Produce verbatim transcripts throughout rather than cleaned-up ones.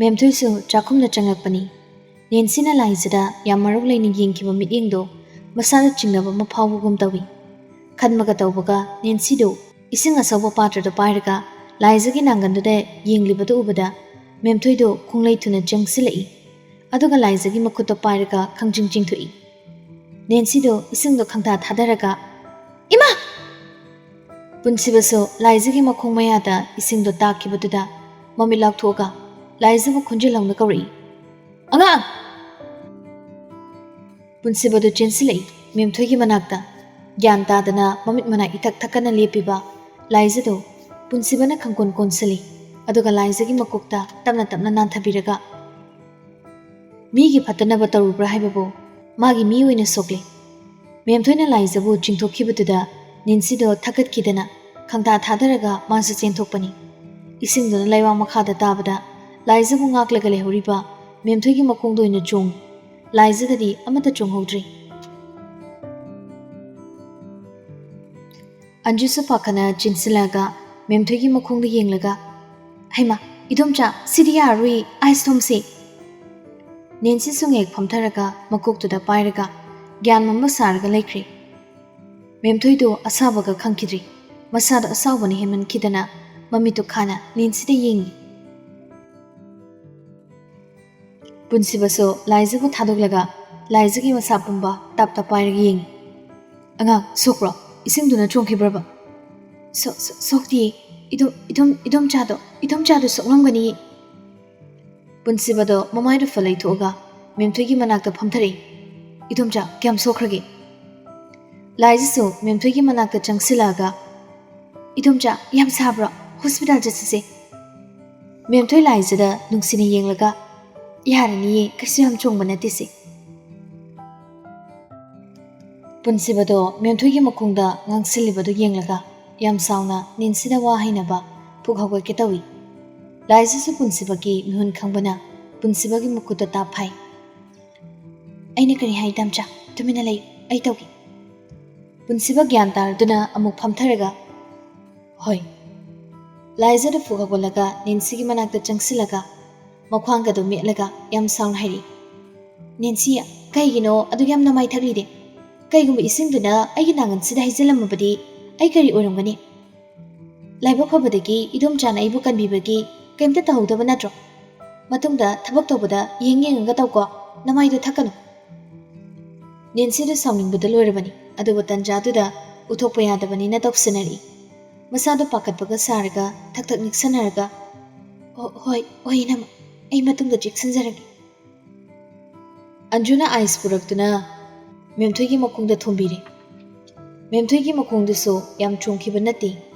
ꯃꯦꯝꯊꯣꯏꯁꯨ ꯆꯥꯛꯈꯨꯝꯗ ꯆꯪꯂꯛꯄꯅꯤ꯫ ꯅꯦꯟꯁꯤꯅ ꯂꯥꯏꯖꯗ ꯌꯥꯝ ꯃꯔꯧ ꯂꯩꯅ ꯌꯦꯡꯈꯤꯕ ꯃꯤꯠꯌꯦꯡꯗꯣ ꯃꯁꯥꯗ ꯆꯤꯡꯅꯕ ꯑꯃ ꯐꯥꯎꯕꯒꯨꯝ ꯇꯧꯏ꯫ ꯈꯟꯕꯒ ꯇꯧꯕꯒ ꯅꯦꯟꯁꯤꯗꯨ ꯏꯁꯤꯡ ꯑꯁꯧꯕ ꯄꯥꯇ꯭ꯔꯗꯨ ꯄꯥꯏꯔꯒ ꯂꯥꯏꯖꯒꯤ ꯅꯥꯡꯒꯟꯗꯨꯗ ꯌꯦꯡꯂꯤꯕꯗꯨ ꯎꯕꯗ ꯃꯦꯝꯊꯣꯏꯗꯨ ꯈꯣꯡꯂꯩ ꯊꯨꯅ ꯆꯪꯁꯤꯜꯂꯛꯏ꯫ ꯑꯗꯨꯒ ꯂꯥꯏꯖꯒꯤ ꯃꯈꯨꯠꯇꯣ ꯄꯥꯏꯔꯒ ꯈꯪꯆꯤꯡ ꯆꯤꯡꯊꯣꯛꯏ꯫ ꯅꯦꯟꯁꯤꯗꯨ ꯏꯁꯤꯡꯗꯣ ꯈꯪꯊꯥ ꯊꯥꯗꯔꯒ, "ꯏꯃꯥ!" ꯄꯨꯟꯁꯤꯕꯁꯨ ꯂꯥꯏꯖꯒꯤ ꯃꯈꯣꯡ ꯃꯌꯥꯗ ꯏꯁꯤꯡꯗꯣ ꯇꯥꯈꯤꯕꯗꯨꯗ ꯃꯃꯤꯠ ꯂꯥꯎꯊꯣꯛꯑꯒ ꯂꯥꯏꯖꯕꯨ ꯈꯣꯟꯖꯦꯜ ꯍꯧꯅ ꯀꯧꯔꯛꯏ, "ꯑꯉꯥꯡ!" ꯄꯨꯟꯁꯤꯕꯗꯨ ꯆꯦꯟꯁꯤꯜꯂꯛꯏ ꯃꯦꯝꯊꯣꯏꯒꯤ ꯃꯅꯥꯛꯇ꯫ ꯒ꯭ꯌꯥꯟ ꯇꯥꯗꯅ ꯃꯃꯤꯠ ꯃꯅꯥ ꯏꯊꯛ ꯊꯛꯀꯠꯅ ꯂꯦꯞꯄꯤꯕ ꯂꯥꯏꯖꯗꯨ ꯄꯨꯟꯁꯤꯕꯅ ꯈꯪꯀꯣꯟ ꯀꯣꯟꯁꯤꯜꯂꯤ꯫ ꯑꯗꯨꯒ ꯂꯥꯏꯖꯒꯤ ꯃꯀꯣꯛꯇ ꯇꯞꯅ ꯇꯞꯅ ꯅꯥꯟꯊꯕꯤꯔꯒ, "ꯃꯤꯒꯤ ꯐꯠꯇꯅꯕ ꯇꯧꯔꯨꯕ꯭ꯔꯥ ꯍꯥꯏꯕꯕꯨ ꯃꯥꯒꯤ ꯃꯤ ꯑꯣꯏꯅ ꯁꯣꯛꯂꯦ꯫" ꯃꯦꯝꯊꯣꯏꯅ ꯂꯥꯏꯖꯕꯨ ꯆꯤꯡꯊꯣꯛꯈꯤꯕꯗꯨꯗ ꯅꯦꯟꯁꯤꯗꯣ ꯊꯛꯀꯠꯈꯤꯗꯅ ꯈꯪꯇꯥ ꯊꯥꯗꯔꯒ ꯃꯥꯁꯨ ꯆꯦꯟꯊꯣꯛꯄꯅꯤ꯫ ꯏꯁꯤꯡꯗꯨꯅ ꯂꯩꯕꯥꯛ ꯃꯈꯥꯗ ꯇꯥꯕꯗ ꯂꯥꯏꯖꯕꯨ ꯉꯥꯛꯂꯒ ꯂꯩꯍꯧꯔꯤꯕ ꯃꯦꯝꯊꯣꯏꯒꯤ ꯃꯈꯣꯡꯗ ꯑꯣꯏꯅ ꯆꯣꯡꯉꯤ꯫ ꯂꯥꯏꯖꯗꯗꯤ ꯑꯃꯠꯇ ꯆꯣꯡꯍꯧꯗ꯭ꯔꯤ꯫ ꯑꯟꯖꯨꯁꯨ ꯄꯥꯈꯠꯅ ꯆꯦꯟꯁꯤꯜꯂꯛꯑꯒ ꯃꯦꯝꯊꯣꯏꯒꯤ ꯃꯈꯣꯡꯗ ꯌꯦꯡꯂꯒ, "ꯍꯩꯃꯥ, ꯏꯗꯣꯝꯆꯥ, ꯁꯤꯗꯤ ꯌꯥꯔꯔꯣꯏ, ꯑꯥꯏꯁ ꯊꯣꯝꯁꯤ!" ꯅꯦꯟꯁꯤꯁꯨ ꯉꯦꯛ ꯐꯝꯊꯔꯒ ꯃꯀꯣꯛꯇꯨꯗ ꯄꯥꯏꯔꯒ ꯒ꯭ꯌꯥꯟ ꯃꯝꯕ ꯁꯥꯔꯒ ꯂꯩꯈ꯭ꯔꯦ꯫ ꯃꯦꯝꯊꯣꯏꯗꯨ ꯑꯁꯥꯕꯒ ꯈꯪꯈꯤꯗ꯭ꯔꯤ꯫ ꯃꯁꯥꯗꯣ ꯑꯁꯥꯎꯕꯅ ꯍꯦꯟꯃꯟꯈꯤꯗꯅ ꯃꯃꯤꯠꯇꯨ ꯈꯥꯅ ꯅꯦꯟꯁꯤꯗ ꯌꯦꯡꯉꯤ꯫ ꯄꯨꯟꯁꯤꯕꯁꯨ ꯂꯥꯏꯖꯕꯨ ꯊꯥꯗꯣꯛꯂꯒ ꯂꯥꯏꯖꯒꯤ ꯃꯁꯥ ꯄꯨꯝꯕ ꯇꯞ ꯇꯞ ꯄꯥꯏꯔꯒ ꯌꯦꯡꯉꯤ꯫ "ꯑꯉꯥꯡ, ꯁꯣꯛꯄ꯭ꯔꯣ? ꯏꯁꯤꯡꯗꯨꯅ ꯆꯣꯡꯈꯤꯕ꯭ꯔꯕ?" "ꯁꯣ-, ꯁꯣ-, ꯁꯣꯛꯇꯤꯌꯦ꯫ ꯏꯗꯣꯝ-, ꯏꯗꯣꯝ-, ꯏꯗꯣꯝꯆꯥꯗꯣ, ꯏꯗꯣꯝꯆꯥꯗꯣ ꯁꯣꯛꯂꯝꯒꯅꯤꯌꯦ꯫" ꯄꯨꯟꯁꯤꯕꯗꯣ ꯃꯃꯥꯏꯗꯨ ꯐꯂꯩꯊꯣꯛꯑꯒ ꯃꯦꯝꯊꯣꯏꯒꯤ ꯃꯅꯥꯛꯇ ꯐꯝꯊꯔꯛꯏ꯫ "ꯏꯗꯣꯝꯆꯥ, ꯀꯌꯥꯝ ꯁꯣꯛꯈ꯭ꯔꯒꯦ?" ꯂꯥꯏꯖꯁꯨ ꯃꯦꯝꯊꯣꯏꯒꯤ ꯃꯅꯥꯛꯇ ꯆꯪꯁꯤꯜꯂꯛꯑꯒ, "ꯏꯗꯣꯝꯆꯥ, ꯌꯥꯝ ꯁꯥꯕ꯭ꯔꯣ? ꯍꯣꯁꯄꯤꯇꯥꯜ ꯆꯠꯁꯤꯁꯦ꯫" ꯃꯦꯝꯊꯣꯏ ꯂꯥꯏꯖꯗ ꯅꯨꯡꯁꯤꯅ ꯌꯦꯡꯂꯒ, "ꯌꯥꯔꯅꯤꯌꯦ, ꯀꯩꯁꯨ ꯌꯥꯝ ꯆꯣꯡꯕ ꯅꯠꯇꯦꯁꯦ꯫" ꯄꯨꯟꯁꯤꯕꯗꯣ ꯃꯦꯝꯊꯣꯏꯒꯤ ꯃꯈꯣꯡꯗ ꯉꯥꯡꯁꯤꯜꯂꯤꯕꯗꯨ ꯌꯦꯡꯂꯒ ꯌꯥꯝ ꯁꯥꯎꯅ ꯅꯦꯟꯁꯤꯗ ꯋꯥ ꯍꯥꯏꯅꯕ ꯄꯨꯛ ꯍꯧꯒꯠꯀꯦ ꯇꯧꯏ꯫ ꯂꯥꯏꯖꯁꯨ ꯄꯨꯟꯁꯤꯕꯒꯤ ꯃꯤꯍꯨꯟ ꯈꯪꯕꯅ ꯄꯨꯟꯁꯤꯕꯒꯤ ꯃꯈꯨꯠꯇ ꯇꯥꯞ ꯐꯥꯏ꯫ "ꯑꯩꯅ ꯀꯔꯤ ꯍꯥꯏ, ꯏꯗꯣꯝꯆꯥ? ꯇꯨꯃꯤꯟꯅ ꯂꯩꯌꯨ, ꯑꯩ ꯇꯧꯒꯦ꯫" ꯄꯨꯟꯁꯤꯕ ꯒ꯭ꯌꯥꯟ ꯇꯥꯔꯗꯨꯅ ꯑꯃꯨꯛ ꯐꯝꯊꯔꯒ, "ꯍꯣꯏ꯫" ꯂꯥꯏꯖꯗ ꯄꯨꯛ ꯍꯧꯒꯠꯂꯒ ꯅꯦꯟꯁꯤꯒꯤ ꯃꯅꯥꯛꯇ ꯆꯪꯁꯤꯜꯂꯒ, ꯃꯈ꯭ꯋꯥꯡꯒꯗꯣ ꯃꯦꯠꯂꯒ ꯌꯥꯝ ꯁꯥꯎꯅ ꯍꯥꯏꯔꯛꯏ꯫ "ꯅꯦꯟꯁꯤ, ꯀꯩꯒꯤꯅꯣ ꯑꯗꯨꯛ ꯌꯥꯝꯅ ꯃꯥꯏ ꯊꯛꯂꯤꯗꯤ? ꯀꯩꯒꯨꯝꯕ ꯏꯁꯤꯡꯗꯨꯅ ꯑꯩꯒꯤ ꯅꯥꯉꯟꯁꯤꯗ ꯍꯩꯖꯤꯜꯂꯝꯃꯕꯗꯤ ꯑꯩ ꯀꯔꯤ ꯑꯣꯏꯔꯝꯒꯅꯤ? ꯂꯥꯏꯕꯛ ꯐꯕꯗꯒꯤ ꯏꯗꯣꯝꯆꯥꯅ ꯑꯩꯕꯨ ꯀꯟꯕꯤꯕꯒꯤ ꯀꯩꯝꯇ ꯇꯧꯍꯧꯗꯕ ꯅꯠꯇ꯭ꯔꯣ? ꯃꯇꯨꯡꯗ ꯊꯕꯛ ꯇꯧꯕꯗ ꯌꯦꯡ ꯌꯦꯡꯉꯒ ꯇꯧꯀꯣ, ꯅꯃꯥꯏꯗꯣ ꯊꯛꯀꯅꯨ꯫" ꯅꯦꯟꯁꯤꯗꯨ ꯁꯥꯎꯅꯤꯡꯕꯗ ꯂꯣꯏꯔꯕꯅꯤ, ꯑꯗꯨꯕꯨ ꯇꯟꯖꯥꯗꯨꯗ ꯎꯊꯣꯛꯄ ꯌꯥꯗꯕꯅꯤꯅ ꯇꯧꯁꯤꯟꯅꯔꯛꯏ꯫ ꯃꯁꯥꯗꯣ ꯄꯥꯈꯠꯄꯒ ꯁꯥꯔꯒ ꯊꯛ ꯊꯛ ꯅꯤꯛꯁꯟꯅꯔꯒ, "ꯍꯣ-, ꯍꯣꯏ, ꯍꯣꯏ, ꯏꯅꯝꯃ, ꯑꯩ ꯃꯇꯨꯡꯗ ꯆꯦꯛꯁꯤꯟꯖꯔꯒꯦ꯫" ꯑꯟꯖꯨꯅ ꯑꯥꯏꯁ ꯄꯨꯔꯛꯇꯨꯅ ꯃꯦꯝꯊꯣꯏꯒꯤ ꯃꯈꯣꯡꯗ ꯊꯣꯝꯕꯤꯔꯦ꯫ ꯃꯦꯝꯊꯣꯏꯒꯤ ꯃꯈꯣꯡꯗꯨꯁꯨ ꯌꯥꯝ ꯆꯣꯡꯈꯤꯕ ꯅꯠꯇꯦ,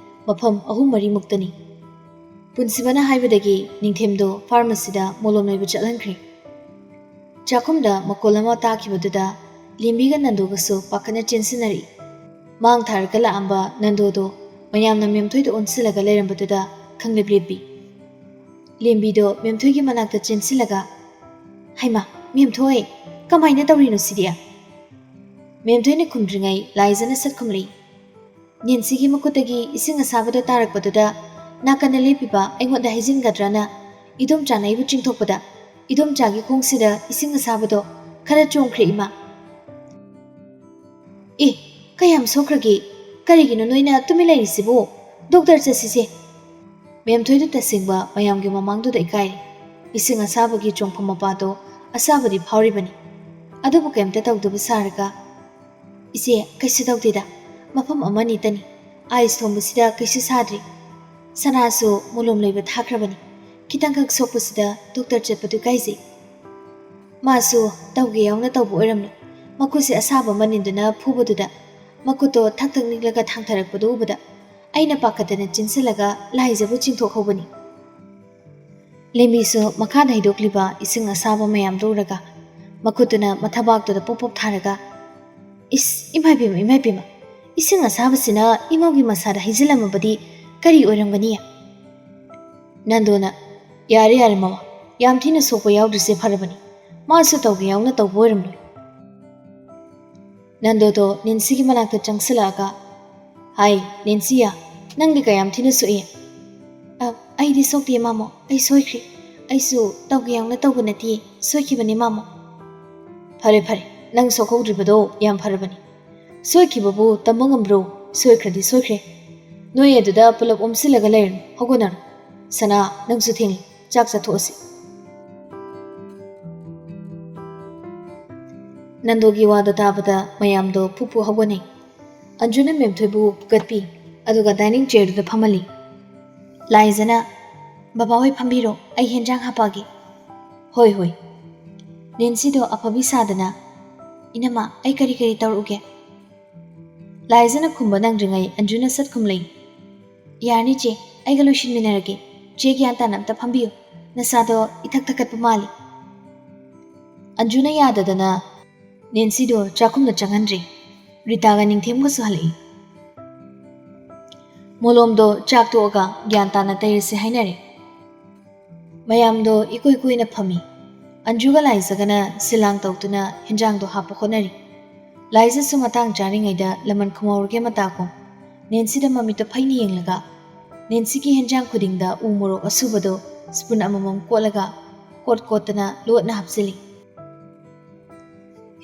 ꯃꯐꯝ ꯑꯍꯨꯝ ꯃꯔꯤꯃꯨꯛꯇꯅꯤ꯫ ꯄꯨꯟꯁꯤꯕꯅ ꯍꯥꯏꯕꯗꯒꯤ ꯅꯤꯡꯊꯦꯝꯗꯣ ꯐꯥꯔꯃꯥꯁꯤꯗ ꯃꯣꯂꯣꯝ ꯂꯩꯕ ꯆꯠꯍꯟꯈ꯭ꯔꯦ꯫ ꯆꯥꯛꯈꯨꯝꯗ ꯃꯈꯣꯜ ꯑꯃ ꯇꯥꯈꯤꯕꯗꯨꯗ ꯂꯦꯝꯕꯤꯒ ꯅꯟꯗꯨꯒꯁꯨ ꯄꯥꯈꯠꯅ ꯆꯦꯟꯁꯤꯟꯅꯔꯛꯏ꯫ ꯃꯥꯡ ꯊꯥꯔꯒ ꯂꯥꯛꯑꯝꯕ ꯅꯟꯗꯨꯗꯣ ꯃꯌꯥꯝꯅ ꯃꯦꯝꯊꯣꯏꯗ ꯑꯣꯟꯁꯤꯜꯂꯒ ꯂꯩꯔꯝꯕꯗꯨꯗ ꯈꯪꯂꯦꯞ ꯂꯦꯞꯄꯤ꯫ ꯂꯦꯝꯕꯤꯗꯣ ꯃꯦꯝꯊꯣꯏꯒꯤ ꯃꯅꯥꯛꯇ ꯆꯦꯟꯁꯤꯜꯂꯒ, "ꯍꯩꯃꯥ, ꯃꯦꯝꯊꯣꯏ, ꯀꯃꯥꯏꯅ ꯇꯧꯔꯤꯅꯣ ꯁꯤꯗꯤ?" ꯃꯦꯝꯊꯣꯏꯅ ꯈꯨꯝꯗ꯭ꯔꯤꯉꯩ ꯂꯥꯏꯖꯅ ꯁꯠ ꯈꯨꯝꯂꯛꯏ꯫ ꯅꯦꯟꯁꯤꯒꯤ ꯃꯈꯨꯠꯇꯒꯤ ꯏꯁꯤꯡ ꯑꯁꯥꯕꯗꯣ ꯇꯥꯔꯛꯄꯗꯨꯗ ꯅꯥꯀꯟꯗ ꯂꯦꯞꯄꯤꯕ ꯑꯩꯉꯣꯟꯗ ꯍꯩꯖꯤꯟꯒꯗ꯭ꯔꯅ ꯏꯗꯣꯝꯆꯥꯅ ꯑꯩꯕꯨ ꯆꯤꯡꯊꯣꯛꯄꯗ ꯏꯗꯣꯝꯆꯥꯒꯤ ꯈꯣꯡꯁꯤꯗ ꯏꯁꯤꯡ ꯑꯁꯥꯕꯗꯣ ꯈꯔ ꯆꯣꯡꯈ꯭ꯔꯦ, ꯏꯃꯥ꯫ "ꯑꯦ, ꯀꯌꯥꯝ ꯁꯣꯛꯈ꯭ꯔꯒꯦ? ꯀꯔꯤꯒꯤꯅꯣ ꯅꯣꯏꯅ ꯇꯨꯃꯤꯟ ꯂꯩꯔꯤꯁꯤꯕꯣ? ꯗꯣꯛꯇꯔ ꯆꯠꯁꯤꯁꯦ꯫" ꯃꯦꯝꯊꯣꯏꯗꯨ ꯇꯁꯦꯡꯕ ꯃꯌꯥꯝꯒꯤ ꯃꯃꯥꯡꯗꯨꯗ ꯏꯀꯥꯏꯔꯦ꯫ ꯏꯁꯤꯡ ꯑꯁꯥꯕꯒꯤ ꯆꯣꯡꯐꯝ ꯃꯄꯥꯗꯣ ꯑꯁꯥꯕꯗꯤ ꯐꯥꯎꯔꯤꯕꯅꯤ, ꯑꯗꯨꯕꯨ ꯀꯩꯝꯇ ꯇꯧꯗꯕ ꯁꯥꯔꯒ, "ꯏꯆꯦ, ꯀꯩꯁꯨ ꯇꯧꯗꯦꯗ, ꯃꯐꯝ ꯑꯃꯅꯤꯇꯅꯤ, ꯑꯥꯏꯁ ꯊꯣꯝꯕꯁꯤꯗ ꯀꯩꯁꯨ ꯁꯥꯗ꯭ꯔꯤ꯫ ꯁꯅꯥꯁꯨ ꯃꯣꯂꯣꯝ ꯂꯩꯕ ꯊꯥꯈ꯭ꯔꯕꯅꯤ, ꯈꯤꯇꯪꯈꯛ ꯁꯣꯛꯄꯁꯤꯗ ꯗꯣꯛꯇꯔ ꯆꯠꯄꯗꯨ ꯏꯀꯥꯏꯖꯩ꯫" ꯃꯥꯁꯨ ꯇꯧꯒꯦ ꯌꯥꯎꯅ ꯇꯧꯕ ꯑꯣꯏꯔꯝꯂꯣꯏ꯫ ꯃꯈꯨꯠꯁꯦ ꯑꯁꯥꯕ ꯃꯅꯤꯟꯗꯨꯅ ꯐꯨꯕꯗꯨꯗ ꯃꯈꯨꯠꯇꯣ ꯊꯛ ꯊꯛ ꯅꯤꯛꯂꯒ ꯊꯥꯡꯊꯔꯛꯄꯗꯨ ꯎꯕꯗ ꯑꯩꯅ ꯄꯥꯈꯠꯇꯅ ꯆꯦꯟꯁꯤꯜꯂꯒ ꯂꯥꯏꯖꯕꯨ ꯆꯤꯡꯊꯣꯛꯍꯧꯕꯅꯤ꯫ ꯂꯦꯝꯕꯤꯁꯨ ꯃꯈꯥꯗ ꯍꯩꯗꯣꯛꯂꯤꯕ ꯏꯁꯤꯡ ꯑꯁꯥꯕ ꯃꯌꯥꯝꯗꯨ ꯎꯔꯒ ꯃꯈꯨꯠꯇꯨꯅ ꯃꯊꯕꯥꯛꯇꯨꯗ ꯄꯣꯞ ꯄꯣꯞ ꯊꯥꯔꯒ, "ꯏꯁ, ꯏꯃꯥꯏꯕꯦꯝꯃ, ꯏꯃꯥꯏꯕꯦꯝꯃ, ꯏꯁꯤꯡ ꯑꯁꯥꯕꯁꯤꯅ ꯏꯃꯧꯒꯤ ꯃꯁꯥꯗ ꯍꯩꯖꯤꯜꯂꯝꯃꯕꯗꯤ ꯀꯔꯤ ꯑꯣꯏꯔꯝꯒꯅꯤ?" ꯅꯟꯗꯨꯅ, "ꯌꯥꯔꯦ, ꯌꯥꯔꯦ ꯃꯃꯥ, ꯌꯥꯝ ꯊꯤꯅ ꯁꯣꯛꯄ ꯌꯥꯎꯗ꯭ꯔꯤꯁꯦ ꯐꯔꯕꯅꯤ꯫ ꯃꯥꯁꯨ ꯇꯧꯒꯦ ꯌꯥꯎꯅ ꯇꯧꯕ ꯑꯣꯏꯔꯝꯂꯣꯏ꯫" ꯅꯟꯗꯨꯗꯣ ꯅꯦꯟꯁꯤꯒꯤ ꯃꯅꯥꯛꯇ ꯆꯪꯁꯤꯜꯂꯛꯑꯒ, "ꯍꯥꯏ, ꯅꯦꯟꯁꯤꯌꯥ, ꯅꯪꯗꯤ ꯀꯌꯥꯝ ꯊꯤꯅ ꯁꯣꯛꯏ?" "ꯑ, ꯑꯩꯗꯤ ꯁꯣꯛꯇꯦ ꯃꯥꯃꯣ, ꯑꯩ ꯁꯣꯏꯈ꯭ꯔꯦ꯫ ꯑꯩꯁꯨ ꯇꯧꯒꯦ ꯌꯥꯎꯅ ꯇꯧꯕ ꯅꯠꯇꯦ, ꯁꯣꯏꯈꯤꯕꯅꯤ ꯃꯥꯃꯣ꯫ ꯐꯔꯦ ꯐꯔꯦ, ꯅꯪ ꯁꯣꯛꯍꯧꯗ꯭ꯔꯤꯕꯗꯣ ꯌꯥꯝ ꯐꯔꯕꯅꯤ꯫ ꯁꯣꯏꯈꯤꯕꯕꯨ ꯇꯝꯕ ꯉꯝꯕ꯭ꯔꯣ? ꯁꯣꯏꯈ꯭ꯔꯗꯤ ꯁꯣꯏꯈ꯭ꯔꯦ꯫ ꯅꯣꯏ ꯑꯗꯨꯗ ꯄꯨꯂꯞ ꯑꯣꯝꯁꯤꯜꯂꯒ ꯂꯩꯔꯅꯨ, ꯍꯧꯒꯠꯅꯔꯣ꯫ ꯁꯅꯥ, ꯅꯪꯁꯨ ꯊꯦꯡꯂꯦ, ꯆꯥꯛ ꯆꯥꯊꯣꯛꯑꯁꯤ꯫ ꯅꯟꯗꯣꯒꯤ ꯋꯥꯗꯣ ꯇꯥꯕꯗ ꯃꯌꯥꯝꯗꯣ ꯐꯨꯛ ꯐꯨꯛ ꯍꯧꯒꯠꯅꯩ꯫ ꯑꯟꯖꯨꯅ ꯃꯦꯝꯊꯣꯏꯕꯨ ꯐꯨꯒꯠꯄꯤ, ꯑꯗꯨꯒ dining chairꯗꯨꯗ ꯐꯝꯍꯜꯂꯤ꯫ ꯂꯥꯏꯖꯅ, "ꯕꯕꯥꯍꯣꯏ ꯐꯝꯕꯤꯔꯣ, ꯑꯩ ꯍꯦꯟꯖꯥꯡ ꯍꯥꯞꯄꯛꯑꯒꯦ"꯫ "ꯍꯣꯏ, ꯍꯣꯏ"꯫ ꯅꯦꯟꯁꯤꯗꯣ ꯑꯐꯕꯤ ꯁꯥꯗꯅ, "ꯏꯅꯝꯃ, ꯑꯩ ꯀꯔꯤ ꯀꯔꯤ ꯇꯧꯔꯛꯎꯒꯦ?" ꯂꯥꯏꯖꯅ ꯈꯨꯝꯕ ꯅꯪꯗ꯭ꯔꯤꯉꯩ ꯑꯟꯖꯨꯅ ꯁꯠ ꯈꯨꯝꯂꯛꯏ꯫ "ꯌꯥꯔꯅꯤ ꯆꯦ, ꯑꯩꯒ ꯂꯣꯏꯁꯤꯟꯃꯤꯟꯅꯔꯒꯦ꯫ ꯆꯦ ꯒ꯭ꯌꯥꯟ ꯇꯥꯅ ꯑꯝꯇ ꯐꯝꯕꯤꯌꯨ, ꯅꯁꯥꯗꯣ ꯏꯊꯛ ꯊꯛꯀꯠꯄ ꯃꯥꯜꯂꯤ"꯫ ꯑꯟꯖꯨꯅ ꯌꯥꯗꯗꯅ ꯅꯦꯟꯁꯤꯗꯣ ꯆꯥꯛꯈꯨꯝꯗ ꯆꯪꯍꯟꯗ꯭ꯔꯦ꯫ ꯔꯤꯇꯥꯒ ꯅꯤꯡꯊꯦꯝꯒꯁꯨ ꯍꯜꯂꯛꯏ꯫ ꯃꯣꯂꯣꯝꯗꯣ ꯆꯥꯛ ꯇꯣꯛꯑꯒ ꯒ꯭ꯌꯥꯟ ꯇꯥꯅ ꯇꯩꯔꯁꯤ ꯍꯥꯏꯅꯔꯦ꯫ ꯃꯌꯥꯝꯗꯣ ꯏꯀꯨꯏ ꯀꯨꯏꯅ ꯐꯝꯃꯤ꯫ ꯑꯟꯖꯨꯒ ꯂꯥꯏꯖꯒꯅ ꯁꯤꯂꯥꯡ ꯇꯧꯗꯨꯅ ꯍꯦꯟꯖꯥꯡꯗꯣ ꯍꯥꯞꯄ ꯍꯣꯠꯅꯔꯤ꯫ ꯂꯥꯏꯖꯁꯨ ꯃꯇꯥꯡ ꯆꯥꯔꯤꯉꯩꯗ ꯂꯃꯟ ꯈꯨꯝꯍꯧꯔꯒꯦ ꯃꯇꯥꯒꯨꯝ ꯅꯦꯟꯁꯤꯗ ꯃꯃꯤꯠꯇꯣ ꯐꯩꯅ ꯌꯦꯡꯂꯒ ꯅꯦꯟꯁꯤꯒꯤ ꯍꯦꯟꯖꯥꯡ ꯈꯨꯗꯤꯡꯗ ꯎ ꯃꯣꯔꯣꯛ ꯑꯁꯨꯕꯗꯣ spoon ꯑꯃꯃꯝ ꯀꯣꯠꯂꯒ ꯀꯣꯠ ꯀꯣꯠꯇꯅ ꯂꯣꯠꯅ ꯍꯥꯞꯆꯤꯜꯂꯤ꯫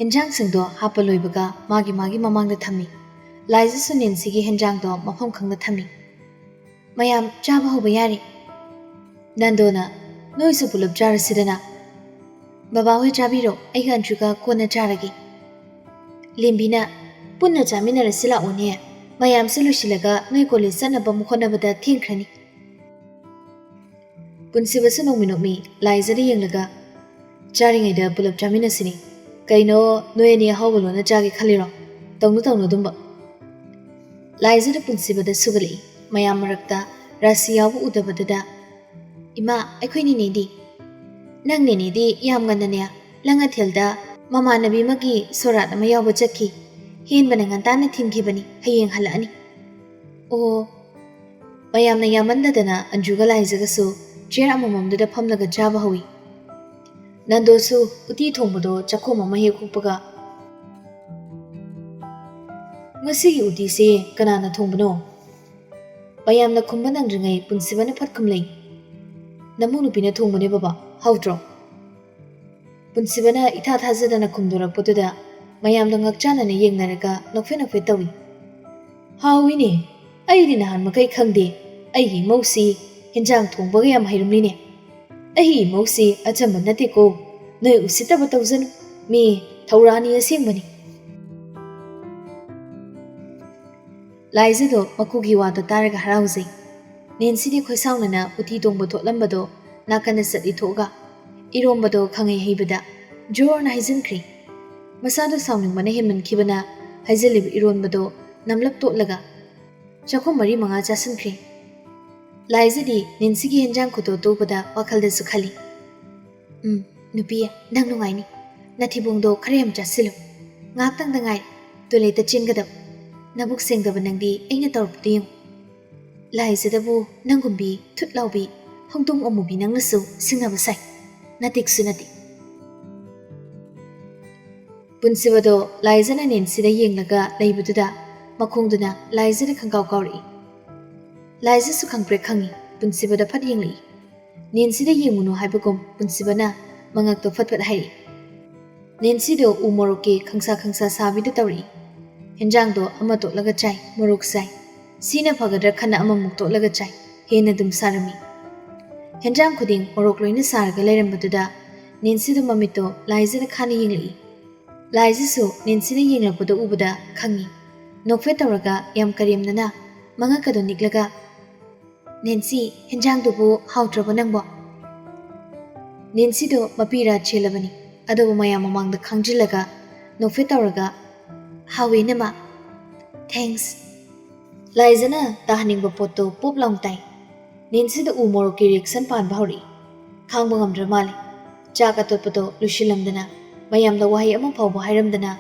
ꯍꯦꯟꯖꯥꯡꯁꯤꯡꯗꯣ ꯍꯥꯞꯄ ꯂꯣꯏꯕꯒ ꯃꯥꯒꯤ ꯃꯥꯒꯤ ꯃꯃꯥꯡꯗ ꯊꯝꯃꯤ꯫ ꯂꯥꯏꯖꯁꯨ ꯅꯦꯟꯁꯤꯒꯤ ꯍꯦꯟꯖꯥꯡꯗꯣ ꯃꯐꯝ ꯈꯪꯅ ꯊꯝꯃꯤ꯫ "ꯃꯌꯥꯝ ꯆꯥꯕ ꯍꯧꯕ ꯌꯥꯔꯦ"꯫ ꯅꯟꯗꯣꯅ, "ꯅꯣꯏꯁꯨ ꯄꯨꯂꯞ ꯆꯥꯔꯁꯤꯗꯅ"꯫ "ꯕꯕꯥꯍꯣꯏ ꯆꯥꯕꯤꯔꯣ, ꯑꯩꯒ ꯑꯟꯖꯨꯒ ꯀꯣꯟꯅ ꯆꯥꯔꯒꯦ"꯫ ꯂꯦꯝꯕꯤꯅ, "ꯄꯨꯟꯅ ꯆꯥꯃꯤꯟꯅꯔꯁꯤ ꯂꯥꯛꯑꯣꯅꯦ, ꯃꯌꯥꯝꯁꯨ ꯂꯣꯏꯁꯤꯜꯂꯒ ꯅꯣꯏ college ꯆꯠꯅꯕ ꯑꯃꯨꯛ ꯍꯣꯠꯅꯕꯗ ꯊꯦꯡꯈ꯭ꯔꯅꯤ"꯫ ꯄꯨꯟꯁꯤꯕꯁꯨ ꯅꯣꯡꯃꯤ ꯅꯣꯛꯃꯤ ꯂꯥꯏꯖꯗ ꯌꯦꯡꯂꯒ, "ꯆꯥꯔꯤꯉꯩꯗ ꯄꯨꯂꯞ ꯆꯥꯃꯤꯟꯅꯁꯤꯅꯦ꯫ ꯀꯩꯅꯣ, ꯅꯣꯏ ꯑꯅꯤ ꯑꯍꯥꯎꯕ ꯂꯣꯟꯅ ꯆꯥꯒꯦ ꯈꯜꯂꯤꯔꯣ? ꯇꯧꯅꯨ, ꯇꯧꯅꯨ ꯑꯗꯨꯝꯕ"꯫ ꯂꯥꯏꯖꯗ ꯄꯨꯟꯁꯤꯕꯗ ꯁꯨꯒꯠꯂꯛꯏ꯫ ꯃꯌꯥꯝ ꯃꯔꯛꯇ ꯔꯥꯁꯤ ꯌꯥꯎꯕ ꯎꯗꯕꯗꯨꯗ, "ꯏꯃꯥ, ꯑꯩꯈꯣꯏ ꯅꯦꯅꯦꯗꯤ?" "ꯅꯪ ꯅꯦꯅꯦꯗꯤ ꯌꯥꯝ ꯉꯟꯅꯅꯦ ꯂꯪꯉꯊꯦꯜꯗ ꯃꯃꯥꯟꯅꯕꯤ ꯑꯃꯒꯤ ꯁꯣꯔꯥꯠ ꯑꯃ ꯌꯥꯎꯕ ꯆꯠꯈꯤ꯫ ꯍꯦꯟꯕꯅ ꯉꯟꯇꯥꯅ ꯊꯤꯟꯈꯤꯕꯅꯤ, ꯍꯌꯦꯡ ꯍꯜꯂꯛꯑꯅꯤ"꯫ "ꯑꯣ"꯫ ꯃꯌꯥꯝꯅ ꯌꯥꯝꯃꯟꯗꯗꯅ ꯑꯟꯖꯨꯒ ꯂꯥꯏꯖꯒꯁꯨ chair ꯑꯃꯃꯝꯗꯨꯗ ꯐꯝꯂꯒ ꯆꯥꯕ ꯍꯧꯏ꯫ ꯅꯟꯗꯣꯁꯨ ꯎꯇꯤ ꯊꯣꯡꯕꯗꯣ ꯆꯥꯛꯈꯣꯝ ꯑꯃ ꯍꯦꯛ ꯍꯨꯛꯄꯒ, "ꯉꯁꯤꯒꯤ ꯎꯇꯤꯁꯦ ꯀꯅꯥꯅ ꯊꯣꯡꯕꯅꯣ?" ꯃꯌꯥꯝꯅ ꯈꯨꯝꯕ ꯅꯪꯗ꯭ꯔꯤꯉꯩ ꯄꯨꯟꯁꯤꯕꯅ ꯐꯠ ꯈꯨꯝꯂꯩ꯫ "ꯅꯃꯧ ꯅꯨꯄꯤꯅ ꯊꯣꯡꯕꯅꯦ ꯕꯕꯥ, ꯍꯥꯎꯇ꯭ꯔꯣ?" ꯄꯨꯟꯁꯤꯕꯅ ꯏꯊꯥ ꯊꯥꯖꯗꯅ ꯈꯨꯝꯗꯣꯔꯛꯄꯗꯨꯗ ꯃꯌꯥꯝꯗꯣ ꯉꯛꯆꯥꯟꯅꯅ ꯌꯦꯡꯅꯔꯒ ꯅꯣꯛꯐꯦꯠ ꯅꯣꯛꯐꯦꯠ ꯇꯧꯏ꯫ "ꯍꯥꯎꯏꯅꯦ, ꯑꯩꯗꯤ ꯅꯍꯥꯟ ꯃꯈꯩ ꯈꯪꯗꯦ꯫ ꯑꯩꯒꯤ ꯏꯃꯧꯁꯤ ꯍꯦꯟꯖꯥꯡ ꯊꯣꯡꯕꯒ ꯌꯥꯝ ꯍꯩꯔꯝꯃꯤꯅꯦ꯫ ꯑꯩꯒꯤ ꯏꯃꯧꯁꯤ ꯑꯆꯝꯕ ꯅꯠꯇꯦꯀꯣ, ꯅꯣꯏ ꯎꯁꯤꯠꯇꯕ ꯇꯧꯖꯅꯨ, ꯃꯤ ꯊꯧꯔꯥꯅꯤ ꯑꯁꯦꯡꯕꯅꯤ꯫" ꯂꯥꯏꯖꯗꯣ ꯃꯀꯨꯒꯤ ꯋꯥꯗꯣ ꯇꯥꯔꯒ ꯍꯔꯥꯎꯖꯩ꯫ ꯅꯦꯟꯁꯤꯗꯤ ꯈꯣꯏꯁꯥꯎꯅꯅ ꯎꯇꯤ ꯊꯣꯡꯕ ꯊꯣꯠꯂꯝꯕꯗꯣ ꯅꯥꯀꯟꯗ ꯆꯠ ꯏꯊꯣꯛꯑꯒ ꯏꯔꯣꯝꯕꯗꯣ ꯈꯪꯍꯩ ꯍꯩꯕꯗ ꯖꯣꯔꯅ ꯍꯩꯖꯤꯟꯈ꯭ꯔꯦ꯫ ꯃꯁꯥꯗꯣ ꯁꯥꯎꯅꯤꯡꯕꯅ ꯍꯦꯟꯃꯟꯈꯤꯕꯅ ꯍꯩꯖꯤꯜꯂꯤꯕ ꯏꯔꯣꯟꯕꯗꯣ ꯅꯝꯂꯞ ꯇꯣꯠꯂꯒ ꯆꯥꯛꯈꯨꯝ ꯃꯔꯤ ꯃꯉꯥ ꯆꯥꯁꯤꯟꯈ꯭ꯔꯦ꯫ ꯂꯥꯏꯖꯗꯤ ꯅꯦꯟꯁꯤꯒꯤ ꯍꯦꯟꯖꯥꯡ ꯈꯨꯇꯣꯠꯇꯣ ꯎꯕꯗ ꯋꯥꯈꯜꯗꯁꯨ ꯈꯜꯂꯤ, "ꯎꯝ, ꯅꯨꯄꯤ, ꯅꯪ ꯅꯨꯡꯉꯥꯏꯅꯤ꯫ ꯅꯊꯤꯕꯣꯡꯗꯣ ꯈꯔ ꯌꯥꯝ ꯆꯥꯁꯤꯜꯂꯨ꯫ ꯉꯥꯏꯍꯥꯛꯇꯪꯗ ꯉꯥꯏꯔꯦ ꯇꯣꯏꯂꯦꯠꯇ ꯆꯦꯟꯒꯗꯕ꯫ ꯅꯕꯨꯛ ꯁꯦꯡꯗꯕ ꯅꯪꯗꯤ ꯑꯩꯅ ꯇꯧꯔꯛꯄꯗꯨ ꯌꯦꯡꯉꯨ꯫ ꯂꯥꯏꯖꯗꯕꯨ ꯅꯪꯒꯨꯝꯕꯤ ꯊꯨꯠ ꯂꯥꯎꯕꯤ ꯍꯧꯗꯣꯡ ꯑꯃꯨꯕꯤ ꯅꯪꯅꯁꯨ ꯁꯤꯡꯅꯕ ꯁꯥꯏ꯫ ꯅꯇꯤꯛꯁꯨ ꯅꯇꯤꯛ꯫" ꯄꯨꯟꯁꯤꯕꯗꯣ ꯂꯥꯏꯖꯅ ꯅꯦꯟꯁꯤꯗ ꯌꯦꯡꯂꯒ ꯂꯩꯕꯗꯨꯗ ꯃꯈꯣꯡꯗꯨꯅ ꯂꯥꯏꯖꯗ ꯈꯪꯀꯥꯎ ꯀꯥꯎꯔꯛꯏ꯫ ꯂꯥꯏꯖꯁꯨ ꯈꯪꯄ꯭ꯔꯦꯛ ꯈꯪꯉꯤ, ꯄꯨꯟꯁꯤꯕꯗ ꯐꯠ ꯌꯦꯡꯂꯛꯏ꯫ ꯅꯦꯟꯁꯤꯗ ꯌꯦꯡꯉꯨꯅꯨ ꯍꯥꯏꯕꯒꯨꯝ ꯄꯨꯟꯁꯤꯕꯅ ꯃꯉꯛꯇꯣ ꯐꯠ ꯐꯠ ꯍꯥꯏꯔꯛꯏ꯫ ꯅꯦꯟꯁꯤꯗꯣ ꯎ ꯃꯣꯔꯣꯛꯀꯤ ꯈꯪꯁꯥ ꯈꯪꯁꯥ ꯁꯥꯕꯤꯗ ꯇꯧꯔꯛꯏ꯫ ꯍꯦꯟꯖꯥꯡꯗꯣ ꯑꯃ ꯇꯣꯠꯂꯒ ꯆꯥꯏ, ꯃꯣꯔꯣꯛ ꯆꯥꯏ꯫ ꯁꯤꯅ ꯐꯒꯗ꯭ꯔꯥ ꯈꯟꯅ ꯑꯃꯃꯨꯛ ꯇꯣꯠꯂꯒ ꯆꯥꯏ꯫ ꯍꯦꯟꯅ ꯑꯗꯨꯝ ꯁꯥꯔꯝꯃꯤ꯫ ꯍꯦꯟꯖꯥꯡ ꯈꯨꯗꯤꯡ ꯃꯣꯔꯣꯛ ꯂꯣꯏꯅ ꯁꯥꯔꯒ ꯂꯩꯔꯝꯕꯗꯨꯗ ꯅꯦꯟꯁꯤꯗꯣ ꯃꯃꯤꯠꯇꯣ ꯂꯥꯏꯖꯗ ꯈꯥꯅ ꯌꯦꯡꯂꯛꯏ꯫ ꯂꯥꯏꯖꯁꯨ ꯅꯦꯟꯁꯤꯅ ꯌꯦꯡꯂꯛꯄꯗꯣ ꯎꯕꯗ ꯈꯪꯉꯤ꯫ ꯅꯣꯛꯐꯦꯠ ꯇꯧꯔꯒ ꯌꯥꯝ ꯀꯔꯦꯝꯅꯅ ꯃꯉꯛꯀꯗꯣ ꯅꯤꯛꯂꯒ, "ꯅꯦꯟꯁꯤ, ꯍꯦꯟꯖꯥꯡꯗꯨꯕꯨ ꯍꯥꯎꯇ꯭ꯔꯕꯣ ꯅꯪꯕꯣ?" ꯅꯦꯟꯁꯤꯗꯣ ꯃꯄꯤ ꯔꯥ ꯆꯦꯜꯂꯕꯅꯤ, ꯑꯗꯨꯕꯨ ꯃꯌꯥꯝ ꯃꯃꯥꯡꯗ ꯈꯥꯡꯖꯤꯜꯂꯒ ꯅꯣꯛꯐꯦꯠ ꯇꯧꯔꯒ, "ꯍꯥꯎꯋꯦ ꯏꯅꯝꯃ꯫ Thanks꯫" ꯂꯥꯏꯖꯅ ꯇꯥꯍꯟꯅꯤꯡꯕ ꯄꯣꯠꯇꯣ ꯄꯣꯞ ꯂꯥꯎꯅ ꯇꯥꯏ꯫ ꯅꯦꯟꯁꯤꯗ ꯎ ꯃꯣꯔꯣꯛꯀꯤ reaction ꯄꯥꯟꯕ ꯍꯧꯔꯛꯏ꯫ ꯈꯥꯡꯕ ꯉꯝꯗ꯭ꯔ ꯃꯥꯜꯂꯦ꯫ ꯆꯥꯛ ꯑꯇꯣꯠꯄꯗꯣ ꯂꯣꯏꯁꯤꯜꯂꯝꯗꯅ, ꯃꯌꯥꯝꯗ ꯋꯥꯍꯩ ꯑꯃ ꯐꯥꯎꯕ ꯍꯥꯏꯔꯝꯗꯅ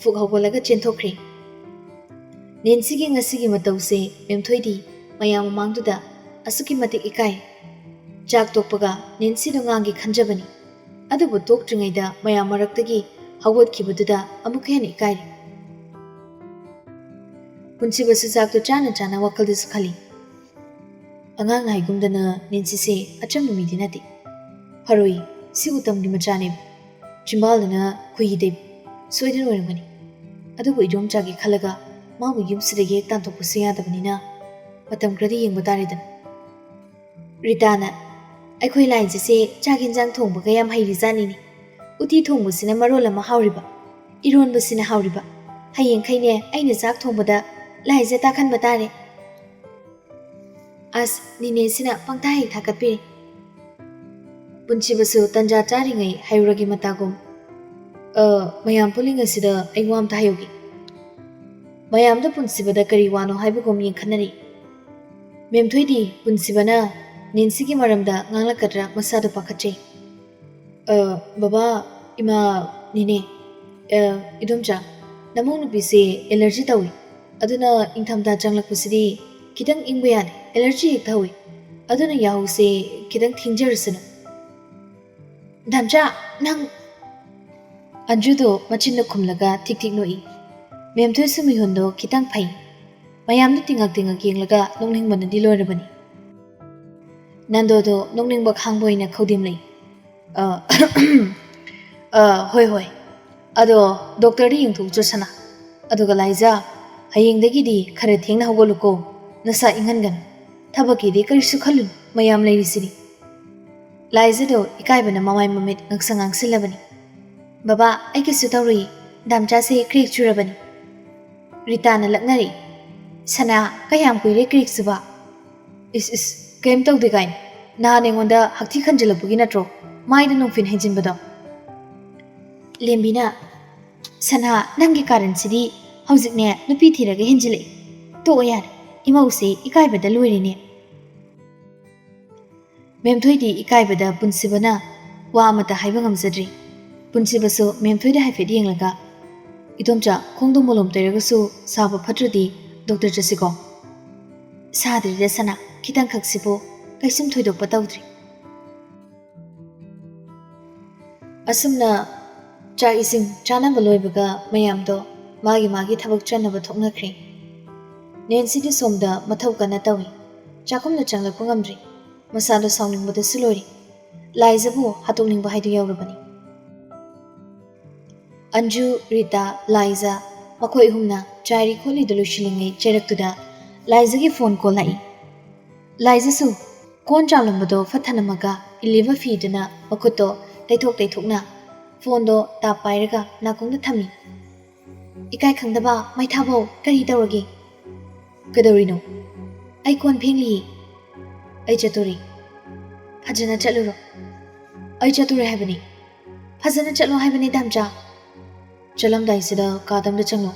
ꯐꯨꯛ ꯍꯧꯒꯠꯂꯒ ꯆꯦꯟꯊꯣꯛꯈ꯭ꯔꯦ꯫ ꯅꯦꯟꯁꯤꯒꯤ ꯉꯁꯤꯒꯤ ꯃꯇꯧꯁꯦ ꯃꯦꯝꯊꯣꯏꯗꯤ ꯃꯌꯥꯝ ꯃꯃꯥꯡꯗꯨꯗ ꯑꯁꯨꯛꯀꯤ ꯃꯇꯤꯛ ꯏꯀꯥꯏ꯫ ꯆꯥꯛ ꯇꯣꯛꯄꯒ ꯅꯦꯟꯁꯤꯗꯣ ꯉꯥꯡꯒꯦ ꯈꯟꯖꯕꯅꯤ, ꯑꯗꯨꯕꯨ ꯇꯣꯛꯇ꯭ꯔꯤꯉꯩꯗ ꯃꯌꯥꯝ ꯃꯔꯛꯇꯒꯤ ꯍꯧꯒꯠꯈꯤꯕꯗꯨꯗ ꯑꯃꯨꯛꯀ ꯍꯦꯟꯅ ꯏꯀꯥꯏꯔꯦ꯫ ꯄꯨꯟꯁꯤꯕꯁꯨ ꯆꯥꯛꯇꯣ ꯆꯥꯅ ꯆꯥꯅ ꯋꯥꯈꯜꯗꯁꯨ ꯈꯜꯂꯤ, ꯑꯉꯥꯡꯅ ꯍꯥꯏꯒꯨꯝꯗꯅ ꯅꯦꯟꯁꯤꯁꯦ ꯑꯆꯝꯕ ꯃꯤꯗꯤ ꯅꯠꯇꯦ꯫ ꯐꯔꯣꯏ, ꯁꯤ ꯎꯇꯝꯒꯤ ꯃꯆꯥꯅꯦꯕ꯫ ꯆꯤꯝꯕꯥꯜꯗꯅ ꯈꯨꯏ ꯇꯩꯕ꯫ ꯁꯣꯏꯗꯅ ꯑꯣꯏꯔꯝꯒꯅꯤ꯫ ꯑꯗꯨꯕꯨ ꯏꯗꯣꯝꯆꯥꯒꯤ ꯈꯜꯂꯒ ꯃꯥꯕꯨ ꯌꯨꯝꯁꯤꯗꯒꯤ ꯍꯦꯛ ꯇꯥꯟꯊꯣꯛꯄꯁꯨ ꯌꯥꯗꯕꯅꯤꯅ ꯃꯇꯝ ꯈꯔꯗꯤ ꯌꯦꯡꯕ ꯇꯥꯔꯦꯗꯅ꯫ ꯔꯤꯇꯥꯅ, "ꯑꯩꯈꯣꯏ ꯂꯥꯏꯖꯁꯦ ꯆꯥꯛ ꯌꯦꯟꯁꯥꯡ ꯊꯣꯡꯕꯒ ꯌꯥꯝ ꯍꯩꯔꯤꯖꯥꯠꯅꯤꯅꯦ꯫ ꯎꯇꯤ ꯊꯣꯡꯕꯁꯤꯅ ꯃꯔꯣꯜ ꯑꯃ ꯍꯥꯎꯔꯤꯕ, ꯏꯔꯣꯟꯕꯁꯤꯅ ꯍꯥꯎꯔꯤꯕ꯫ ꯍꯌꯦꯡꯈꯩꯅꯦ ꯑꯩꯅ ꯆꯥꯛ ꯊꯣꯡꯕꯗ ꯂꯥꯏꯖ ꯇꯥꯛꯍꯟꯕ ꯇꯥꯔꯦ꯫" ꯑꯁ, ꯅꯤꯅꯦꯁꯤꯅ ꯄꯪꯊꯥ ꯍꯦꯛ ꯊꯥꯒꯠꯄꯤꯔꯤ꯫ ꯄꯨꯟꯁꯤꯕꯁꯨ ꯇꯟꯖꯥ ꯆꯥꯔꯤꯉꯩ ꯍꯥꯏꯔꯨꯔꯒꯦ ꯃꯇꯥꯒꯨꯝ꯫ "ꯑ, ꯃꯌꯥꯝ ꯄꯨꯜꯂꯤꯉꯩꯁꯤꯗ ꯑꯩ ꯋꯥ ꯑꯝꯇ ꯍꯥꯏꯍꯧꯒꯦ꯫ ꯃꯌꯥꯝꯗ ꯄꯨꯟꯁꯤꯕꯗ ꯀꯔꯤ ꯋꯥꯅꯣ ꯍꯥꯏꯕꯒꯨꯝ ꯌꯦꯡꯈꯠꯅꯔꯤ꯫ ꯃꯦꯝꯊꯣꯏꯗꯤ ꯄꯨꯟꯁꯤꯕꯅ ꯅꯦꯟꯁꯤꯒꯤ ꯃꯔꯝꯗ ꯉꯥꯡꯂꯛꯀꯗ꯭ꯔꯥ ꯃꯁꯥꯗꯣ ꯄꯥꯈꯠꯆꯩ꯫ "ꯑ, ꯕꯕꯥ, ꯏꯃꯥ, ꯅꯦꯅꯦ, ꯑ, ꯏꯗꯣꯝꯆꯥ, ꯅꯃꯧ ꯅꯨꯄꯤꯁꯦ ꯑꯦꯂꯔꯖꯤ ꯇꯧꯏ꯫ ꯑꯗꯨꯅ ꯏꯪꯊꯝꯊꯥ ꯆꯪꯂꯛꯄꯁꯤꯗꯤ ꯈꯤꯇꯪ ꯏꯪꯕ ꯌꯥꯗꯦ, ꯑꯦꯂꯔꯖꯤ ꯍꯦꯛꯇ ꯍꯧꯏ꯫ ꯑꯗꯨꯅ ꯌꯥꯍꯧꯁꯦ ꯈꯤꯇꯪ ꯊꯦꯡꯖꯔꯁꯅꯨ꯫" "ꯗꯥꯝꯆꯥ, ꯅꯪ!" ꯑꯟꯖꯨꯗꯣ ꯃꯆꯤꯟꯅ ꯈꯨꯝꯂꯒ ꯊꯤꯛ ꯊꯤꯛ ꯅꯣꯛꯏ꯫ ꯃꯦꯝꯊꯣꯏꯁꯨ ꯃꯤꯍꯨꯟꯗꯣ ꯈꯤꯇꯪ ꯐꯩ꯫ ꯃꯌꯥꯝꯗꯨ ꯇꯤꯡꯉꯛ ꯇꯤꯡꯉꯛ ꯌꯦꯡꯂꯒ ꯅꯣꯛꯅꯤꯡꯕꯅꯗꯤ ꯂꯣꯏꯔꯕꯅꯤ꯫ ꯅꯟꯗꯣꯗꯣ ꯅꯣꯛꯅꯤꯡꯕ ꯈꯥꯡꯕ ꯑꯣꯏꯅ ꯈꯧꯗꯦꯝꯂꯛꯏ꯫ "ꯑ, ꯑ, ꯍꯣꯏ, ꯍꯣꯏ꯫ ꯑꯗꯣ ꯗꯣꯛꯇꯔꯗ ꯌꯦꯡꯊꯣꯛꯎꯆꯣ ꯁꯅꯥ꯫ ꯑꯗꯨꯒ ꯂꯥꯏꯖꯥ, ꯍꯌꯦꯡꯗꯒꯤꯗꯤ ꯈꯔ ꯊꯦꯡꯅ ꯍꯧꯒꯠꯂꯨꯀꯣ꯫ ꯅꯁꯥ ꯏꯪꯍꯟꯒꯅꯨ꯫ ꯊꯕꯛꯀꯤꯗꯤ ꯀꯔꯤꯁꯨ ꯈꯜꯂꯨꯅꯨ, ꯃꯌꯥꯝ ꯂꯩꯔꯤꯁꯤꯗꯤ꯫" ꯂꯥꯏꯖꯥꯗꯣ ꯏꯀꯥꯏꯕꯅ ꯃꯃꯥꯏ ꯃꯃꯤꯠ ꯉꯥꯡꯁꯪ ꯉꯥꯡꯁꯤꯜꯂꯕꯅꯤ꯫ "ꯕꯕꯥ, ꯑꯩ ꯀꯩꯁꯨ ꯇꯧꯔꯣꯏꯌꯦ꯫ ꯗꯥꯝꯆꯥꯁꯦ crack ꯆꯨꯔꯕꯅꯤ꯫" ꯔꯤꯇꯥꯅ ꯂꯛꯅꯔꯤ꯫ "ꯁꯅꯥ, ꯀꯌꯥꯝ ꯀꯨꯏꯔꯦ crack ꯆꯨꯕ?" "ꯏꯁ, ꯏꯁ, ꯀꯩꯝ ꯇꯧꯗꯦ ꯀꯥꯏꯅ꯫ ꯅꯍꯥꯟ ꯑꯩꯉꯣꯟꯗ ꯍꯛꯊꯤ ꯈꯟꯖꯤꯜꯂꯛꯄꯒꯤ ꯅꯠꯇ꯭ꯔꯣ ꯃꯥꯏꯗ ꯅꯣꯡꯐꯤꯟ ꯍꯩꯖꯤꯟꯕꯗꯣ?" ꯂꯦꯝꯕꯤꯅ, "ꯁꯅꯥ, ꯅꯪꯒꯤ ꯀꯥꯔꯟꯁꯤꯗꯤ ꯍꯧꯖꯤꯛꯅꯦ ꯅꯨꯄꯤ ꯊꯤꯔꯒ ꯍꯦꯟꯖꯤꯜꯂꯛꯏ꯫ ꯇꯣꯛꯑꯣ ꯌꯥꯔꯦ, ꯏꯃꯧꯁꯦ ꯏꯀꯥꯏꯕꯗ ꯂꯣꯏꯔꯦꯅꯦ꯫" ꯃꯦꯝꯊꯣꯏꯗꯤ ꯏꯀꯥꯏꯕꯗ ꯄꯨꯟꯁꯤꯕꯅ ꯋꯥ ꯑꯃꯠꯇ ꯍꯥꯏꯕ ꯉꯝꯖꯗ꯭ꯔꯤ꯫ ꯄꯨꯟꯁꯤꯕꯁꯨ ꯃꯦꯝꯊꯣꯏꯗ ꯍꯥꯏꯐꯦꯠ ꯌꯦꯡꯂꯒ, "ꯏꯗꯣꯝꯆꯥ, ꯈꯣꯡꯗꯣ ꯃꯣꯂꯣꯝ ꯇꯩꯔꯒꯁꯨ ꯁꯥꯕ ꯐꯠꯇ꯭ꯔꯗꯤ ꯗꯣꯛꯇꯔ ꯆꯠꯁꯤꯀꯣ?" "ꯁꯥꯗ꯭ꯔꯤꯗ ꯁꯅꯥ, ꯈꯤꯇꯪꯈꯛꯁꯤꯕꯨ, ꯀꯩꯁꯨꯝ ꯊꯣꯏꯗꯣꯛꯄ ꯇꯧꯗ꯭ꯔꯤ꯫" ꯑꯁꯨꯝꯅ ꯆꯥꯛ ꯏꯁꯤꯡ ꯆꯥꯅꯕ ꯂꯣꯏꯕꯒ ꯃꯌꯥꯝꯗꯣ ꯃꯥꯒꯤ ꯃꯥꯒꯤ ꯊꯕꯛ ꯆꯠꯅꯕ ꯊꯣꯛꯅꯈ꯭ꯔꯦ꯫ ꯅꯦꯟꯁꯤꯗꯤ ꯁꯣꯝꯗ ꯃꯊꯧ ꯀꯟꯅ ꯇꯧꯏ꯫ ꯆꯥꯛꯈꯨꯝꯗ ꯆꯪꯂꯛꯄ ꯉꯝꯗ꯭ꯔꯤ꯫ ꯃꯁꯥꯗꯣ ꯁꯥꯎꯅꯤꯡꯕꯗꯁꯨ ꯂꯣꯏꯔꯤ꯫ ꯂꯥꯏꯖꯕꯨ ꯍꯥꯠꯇꯣꯛꯅꯤꯡꯕ ꯍꯥꯏꯗꯨ ꯌꯧꯔꯕꯅꯤ꯫ ꯑꯟꯖꯨ, ꯔꯤꯇꯥ, ꯂꯥꯏꯖ ꯃꯈꯣꯏ ꯑꯍꯨꯝꯅ ꯆꯥꯏꯔꯤ ꯈꯣꯠꯂꯤꯗꯨ ꯂꯣꯏꯁꯤꯜꯂꯤꯉꯩ ꯆꯩꯔꯛꯇꯨꯗ ꯂꯥꯏꯖꯒꯤ ꯐꯣꯟ ꯀꯣꯜ ꯂꯥꯛꯏ꯫ ꯂꯥꯏꯖꯁꯨ ꯀꯣꯟ ꯆꯥꯝꯂꯝꯕꯗꯣ ꯐꯠ ꯊꯅꯝꯃꯒ ꯏꯜꯂꯤꯕ ꯐꯤꯗꯨꯅ ꯃꯈꯨꯠꯇꯣ ꯇꯩꯊꯣꯛ ꯇꯩꯊꯣꯛꯅ ꯐꯣꯟꯗꯣ ꯇꯥꯞ ꯄꯥꯏꯔꯒ ꯅꯥꯀꯣꯡꯗ ꯊꯝꯃꯤ꯫ "ꯏꯀꯥꯏ ꯈꯪꯗꯕ ꯃꯩꯊꯥꯕꯧ, ꯀꯔꯤ ꯇꯧꯔꯒꯦ?" "ꯀꯩꯗꯧꯔꯤꯅꯣ?" "ꯑꯩ ꯀꯣꯟ ꯐꯦꯡꯂꯤꯌꯦ꯫" "ꯑꯩ ꯆꯠꯇꯣꯔꯤ꯫" "ꯐꯖꯅ ꯆꯠꯂꯨꯔꯣ꯫" "ꯑꯩ ꯆꯠꯇꯣꯔꯦ ꯍꯥꯏꯕꯅꯤ꯫" "ꯐꯖꯅ ꯆꯠꯂꯣ ꯍꯥꯏꯕꯅꯤ ꯗꯥꯝꯆꯥ꯫" "ꯆꯠꯂꯝꯗꯥꯏꯁꯤꯗ ꯀꯥꯗ ꯑꯝꯇ ꯆꯪꯉꯣ,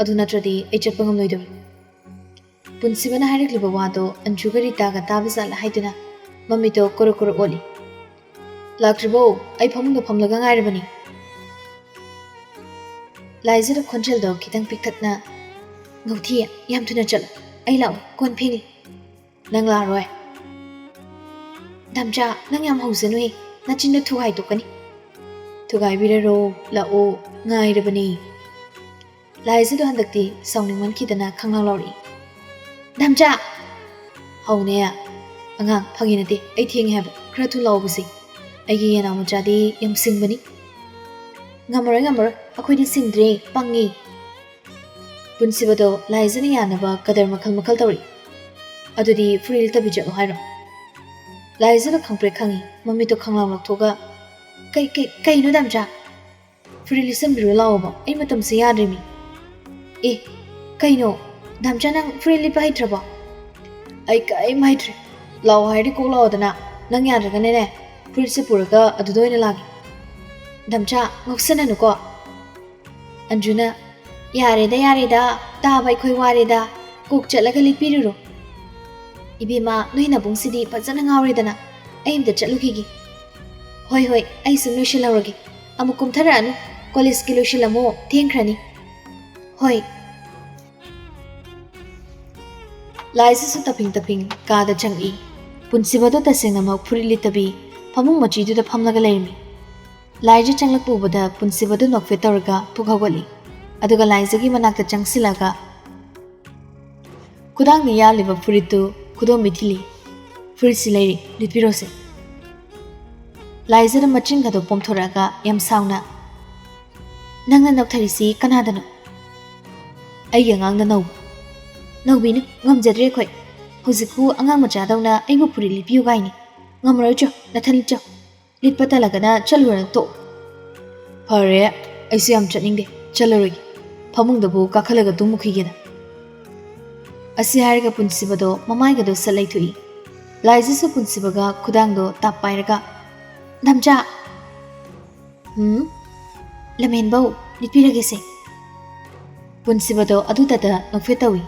ꯑꯗꯨ ꯅꯠꯇ꯭ꯔꯗꯤ ꯑꯩ ꯆꯠꯄ ꯉꯝꯂꯣꯏꯗꯧꯔꯤ꯫" ꯄꯨꯟꯁꯤꯕꯅ ꯍꯥꯏꯔꯛꯂꯤꯕ ꯋꯥꯗꯣ ꯑꯟꯖꯨꯒ ꯔꯤꯇꯥꯒ ꯇꯥꯕ ꯖꯥꯠꯂ ꯍꯥꯏꯗꯨꯅ ꯃꯃꯤꯠꯇꯣ ꯀꯣꯔꯣ ꯀꯣꯔꯣ ꯑꯣꯠꯂꯤ꯫ "ꯂꯥꯛꯇ꯭ꯔꯤꯕꯣ? ꯑꯩ ꯐꯃꯨꯡꯗ ꯐꯝꯂꯒ ꯉꯥꯏꯔꯕꯅꯤ꯫" ꯂꯥꯏꯖꯗ ꯈꯣꯟꯖꯦꯜꯗꯣ ꯈꯤꯇꯪ ꯄꯤꯛꯇꯛꯅ, "ꯉꯧꯊꯤ, ꯌꯥꯝ ꯊꯨꯅ ꯆꯠꯂꯣ, ꯑꯩ ꯂꯥꯛꯑꯣ, ꯀꯣꯟ ꯐꯦꯡꯂꯤ꯫" "ꯅꯪ ꯂꯥꯛꯑꯔꯣꯏ꯫" "ꯗꯥꯝꯆꯥ, ꯅꯪ ꯌꯥꯝ ꯍꯧꯖꯅꯨꯍꯦ, ꯅꯆꯤꯟꯗꯣ ꯊꯨꯒꯥꯏ ꯇꯣꯛꯀꯅꯤ꯫" "ꯊꯨꯒꯥꯏꯕꯤꯔꯔꯣ, ꯂꯥꯛꯑꯣ, ꯉꯥꯏꯔꯕꯅꯤ꯫" ꯂꯥꯏꯖꯗꯣ ꯍꯟꯗꯛꯇꯤ ꯁꯥꯎꯅꯤꯡꯃꯟꯈꯤꯗꯅ ꯈꯪꯂꯥꯎ ꯂꯥꯎꯔꯛꯏ꯫ "ꯗꯥꯝꯆꯥ!" "ꯍꯧꯅꯦ ꯑꯉꯥꯡ, ꯐꯥꯒꯤ ꯅꯠꯇꯦ, ꯑꯩ ꯊꯦꯡꯉꯦ ꯍꯥꯏꯕ, ꯈꯔ ꯊꯨꯅ ꯂꯥꯛꯑꯣꯕꯁꯦ꯫ ꯑꯩꯒꯤ ꯌꯦꯅꯥꯎ ꯃꯆꯥꯗꯤ ꯌꯥꯝ ꯁꯤꯡꯕꯅꯤ꯫" "ꯉꯝꯃꯔꯣꯏ, ꯉꯝꯃꯔꯣꯏ, ꯑꯩꯈꯣꯏꯗꯤ ꯁꯤꯡꯗ꯭ꯔꯦ, ꯄꯪꯉꯤ꯫" ꯄꯨꯟꯁꯤꯕꯗꯣ ꯂꯥꯏꯖꯅ ꯌꯥꯅꯕ ꯀꯗꯔ ꯃꯈꯜ ꯃꯈꯜ ꯇꯧꯔꯛꯏ꯫ "ꯑꯗꯨꯗꯤ ꯐꯨꯔꯤꯠ ꯂꯤꯠꯇꯕꯤ ꯆꯠꯂꯣ ꯍꯥꯏꯔꯣ?" ꯂꯥꯏꯖꯗꯣ ꯈꯪꯄ꯭ꯔꯦꯛ ꯈꯪꯉꯤ, ꯃꯃꯤꯠꯇꯣ ꯈꯪꯂꯥꯎ ꯂꯥꯎꯊꯣꯛꯑꯒ, "ꯀꯩ, ꯀꯩ, ꯀꯩꯅꯣ ꯗꯥꯝꯆꯥ?" "ꯐꯨꯔꯤꯠ ꯂꯤꯠꯁꯟꯕꯤꯔꯣ ꯂꯥꯛꯑꯣꯕ, ꯑꯩ ꯃꯇꯝꯁꯦ ꯌꯥꯗ꯭ꯔꯤꯃꯤ꯫" "ꯑꯦ, ꯀꯩꯅꯣ? ꯗꯥꯝꯆꯥ, ꯅꯪ ꯐꯨꯔꯤꯠ ꯂꯤꯠꯄ ꯍꯩꯇ꯭ꯔꯕꯣ?" "ꯑꯩ ꯀꯔꯤꯝ ꯍꯩꯇ꯭ꯔꯦ꯫ ꯂꯥꯛꯑꯣ ꯍꯥꯏꯔꯗꯤ ꯀꯣꯛ ꯂꯥꯛꯑꯣꯗꯅ꯫ ꯅꯪ ꯌꯥꯗ꯭ꯔꯒꯅꯅꯦ, ꯐꯨꯔꯤꯠꯁꯦ ꯄꯨꯔꯒ ꯑꯗꯨꯗ ꯑꯣꯏꯅ ꯂꯥꯛꯀꯦ꯫" "ꯗꯥꯝꯆꯥ, ꯉꯥꯎꯁꯟꯅꯅꯨꯀꯣ꯫" ꯑꯟꯖꯨꯅ, "ꯌꯥꯔꯦꯗ, ꯌꯥꯔꯦꯗ, ꯇꯥꯕ ꯑꯩꯈꯣꯏ ꯋꯥꯔꯦꯗ, ꯀꯣꯛ ꯆꯠꯂꯒ ꯂꯤꯠꯄꯤꯔꯨꯔꯣ꯫" "ꯏꯕꯦꯝꯃ, ꯅꯣꯏ ꯅꯕꯨꯡꯁꯤꯗꯤ ꯐꯖꯅ ꯉꯥꯎꯔꯦꯗꯅ, ꯑꯩ ꯑꯝꯇ ꯆꯠꯂꯨꯈꯤꯒꯦ꯫" "ꯍꯣꯏ, ꯍꯣꯏ, ꯑꯩ ꯁꯨꯝ ꯂꯣꯏꯁꯤꯜꯍꯧꯔꯒꯦ, ꯑꯃꯨꯛ ꯀꯨꯝꯊꯔꯛꯑꯅꯨ, ꯀꯣꯂꯦꯖꯀꯤ ꯂꯣꯏꯁꯤꯜꯂꯝꯃꯣ, ꯊꯦꯡꯈ꯭ꯔꯅꯤ꯫" "ꯍꯣꯏ꯫" ꯂꯥꯏꯖꯁꯨ ꯇꯞꯐꯤꯡ ꯇꯞꯐꯤꯡ ꯀꯥꯗ ꯆꯪꯉꯛꯏ꯫ ꯄꯨꯟꯁꯤꯕꯗꯣ ꯇꯁꯦꯡꯅꯃꯛ ꯐꯨꯔꯤꯠ ꯂꯤꯠꯇꯕꯤ ꯐꯃꯨꯡ ꯃꯆꯤꯗꯨꯗ ꯐꯝꯂꯒ ꯂꯩꯔꯝꯃꯤ꯫ ꯂꯥꯏꯖ ꯆꯪꯂꯛꯄ ꯎꯕꯗ ꯄꯨꯟꯁꯤꯕꯗꯨ ꯅꯣꯛꯐꯦꯠ ꯇꯧꯔꯒ ꯄꯨꯛ ꯍꯧꯒꯠꯂꯤ꯫ ꯑꯗꯨꯒ ꯂꯥꯏꯖꯒꯤ ꯃꯅꯥꯛꯇ ꯆꯪꯁꯤꯜꯂꯒ ꯈꯨꯗꯥꯡꯗ ꯌꯥꯜꯂꯤꯕ ꯐꯨꯔꯤꯠꯇꯨ ꯈꯨꯗꯣꯝꯕꯤ ꯊꯤꯜꯂꯤ꯫ "ꯐꯨꯔꯤꯠꯁꯤ ꯂꯩꯔꯤ, ꯂꯤꯠꯄꯤꯔꯣꯁꯦ꯫" ꯂꯥꯏꯖꯅ ꯃꯆꯤꯟꯒꯗꯣ ꯄꯣꯝꯊꯣꯔꯛꯑꯒ ꯌꯥꯝ ꯁꯥꯎꯅ, "ꯅꯪꯅ ꯅꯣꯛꯊꯔꯤꯁꯤ ꯀꯅꯥꯗꯅꯣ?" "ꯑꯩꯒꯤ ꯑꯉꯥꯡꯗ ꯅꯧꯕ꯫" "ꯅꯧꯕꯤꯅꯨ, ꯉꯝꯖꯗ꯭ꯔꯦ ꯑꯩꯈꯣꯏ꯫ ꯍꯧꯖꯤꯛꯄꯨ ꯑꯉꯥꯡ ꯃꯆꯥꯗꯧꯅ ꯑꯩꯕꯨ ꯐꯨꯔꯤꯠ ꯂꯤꯠꯄꯤꯌꯨ ꯀꯥꯏꯅꯤ꯫ ꯉꯝꯃꯔꯣꯏ, ꯆꯣ, ꯅꯊꯟ ꯂꯤꯠꯆꯧ꯫ ꯂꯤꯠꯄ ꯇꯜꯂꯒꯅ ꯆꯠꯂꯨꯔꯅꯨ, ꯇꯣꯛ꯫" "ꯐꯔꯦ, ꯑꯩꯁꯨ ꯌꯥꯝ ꯆꯠꯅꯤꯡꯗꯦ, ꯆꯠꯂꯔꯣꯏꯒꯦ꯫ ꯐꯃꯨꯡꯗꯕꯨ ꯀꯥꯈꯠꯂꯒ ꯇꯨꯝꯃꯨꯈꯤꯒꯦꯗ꯫" ꯑꯁꯤ ꯍꯥꯏꯔꯒ ꯄꯨꯟꯁꯤꯕꯗꯣ ꯃꯃꯥꯏꯒꯗꯣ ꯁꯠ ꯂꯩꯊꯣꯛꯏ꯫ ꯂꯥꯏꯖꯁꯨ ꯄꯨꯟꯁꯤꯕꯒ ꯈꯨꯗꯥꯡꯗꯣ ꯇꯥꯞ ꯄꯥꯏꯔꯒ, "ꯗꯝꯆꯥ!" "ꯍꯨꯝ? ꯂꯝꯍꯦꯟꯕꯧ, ꯂꯤꯠꯄꯤꯔꯒꯦꯁꯦ꯫" ꯄꯨꯟꯁꯤꯕꯗꯣ ꯑꯗꯨꯗꯇ ꯅꯣꯛꯐꯦꯠ ꯇꯧꯏ꯫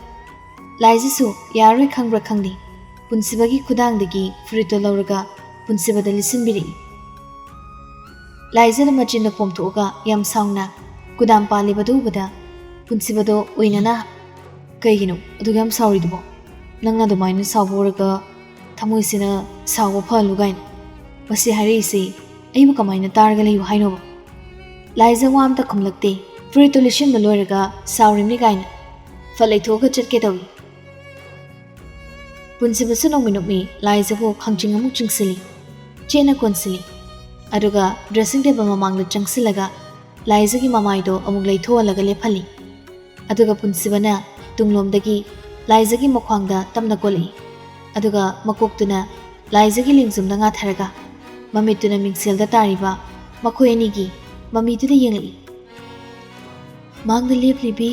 ꯂꯥꯏꯖꯁꯨ ꯌꯥꯔꯔꯣꯏ ꯈꯪꯕ꯭ꯔꯥ ꯈꯪꯗꯦ, ꯄꯨꯟꯁꯤꯕꯒꯤ ꯈꯨꯗꯥꯡꯗꯒꯤ ꯐꯨꯔꯤꯠꯇꯣ ꯂꯧꯔꯒ ꯄꯨꯟꯁꯤꯕꯗ ꯂꯤꯠꯁꯤꯟꯕꯤꯔꯛꯏ꯫ ꯂꯥꯏꯖꯅ ꯃꯆꯤꯟꯗ ꯄꯣꯝꯊꯣꯛꯑꯒ ꯌꯥꯝ ꯁꯥꯎꯅ ꯀꯨꯗꯥꯝ ꯄꯥꯜꯂꯤꯕꯗꯨ ꯎꯕꯗ ꯄꯨꯟꯁꯤꯕꯗꯣ ꯑꯣꯏꯅꯅ, "ꯀꯩꯒꯤꯅꯣ ꯑꯗꯨꯛ ꯌꯥꯝ ꯁꯥꯎꯔꯤꯗꯨꯕꯣ? ꯅꯪꯅ ꯑꯗꯨꯃꯥꯏꯅ ꯁꯥꯎꯕ ꯎꯔꯒ ꯊꯃꯣꯏꯁꯤꯅ ꯁꯥꯎꯕ ꯐꯍꯜꯂꯨ ꯀꯥꯏꯅ꯫ ꯃꯁꯤ ꯍꯥꯏꯔꯛꯏꯁꯤ ꯑꯩꯕꯨ ꯀꯃꯥꯏꯅ ꯇꯥꯔꯒ ꯂꯩꯌꯨ ꯍꯥꯏꯅꯣꯕ?" ꯂꯥꯏꯖ ꯋꯥ ꯑꯝꯇ ꯈꯨꯝꯂꯛꯇꯦ꯫ ꯐꯨꯔꯤꯠꯇꯨ ꯂꯤꯠꯁꯤꯟꯕ ꯂꯣꯏꯔꯒ ꯁꯥꯎꯔꯤꯕꯅꯤ ꯀꯥꯏꯅ ꯐꯠ ꯂꯩꯊꯣꯛꯑꯒ ꯆꯠꯀꯦ ꯇꯧꯏ꯫ ꯄꯨꯟꯁꯤꯕꯁꯨ ꯅꯣꯡꯃ ꯅꯣꯛꯃꯤ ꯂꯥꯏꯖꯕꯨ ꯈꯪꯆꯤꯡ ꯑꯃꯨꯛ ꯆꯤꯡꯁꯤꯜꯂꯤ, ꯆꯦꯠꯅ ꯀꯣꯟꯁꯤꯜꯂꯤ꯫ ꯑꯗꯨꯒ dressing table ꯃꯃꯥꯡꯗ ꯆꯪꯁꯤꯜꯂꯒ ꯂꯥꯏꯖꯒꯤ ꯃꯃꯥꯏꯗꯣ ꯑꯃꯨꯛ ꯂꯩꯊꯣꯛꯍꯜꯂꯒ ꯂꯦꯞꯍꯜꯂꯤ꯫ ꯑꯗꯨꯒ ꯄꯨꯟꯁꯤꯕꯅ ꯇꯨꯡꯂꯣꯝꯗꯒꯤ ꯂꯥꯏꯖꯒꯤ ꯃꯈ꯭ꯋꯥꯡꯗ ꯇꯞꯅ ꯀꯣꯜꯂꯛꯏ꯫ ꯑꯗꯨꯒ ꯃꯀꯣꯛꯇꯨꯅ ꯂꯥꯏꯖꯒꯤ ꯂꯦꯡꯖꯨꯝꯗ ꯉꯥꯊꯔꯒ ꯃꯃꯤꯠꯇꯨꯅ ꯃꯤꯡꯁꯦꯜꯗ ꯇꯥꯔꯤꯕ ꯃꯈꯣꯏ ꯑꯅꯤꯒꯤ ꯃꯃꯤꯗꯨꯗ ꯌꯦꯡꯂꯛꯏ꯫ "ꯃꯥꯡꯗ ꯂꯦꯞꯂꯤꯕꯤ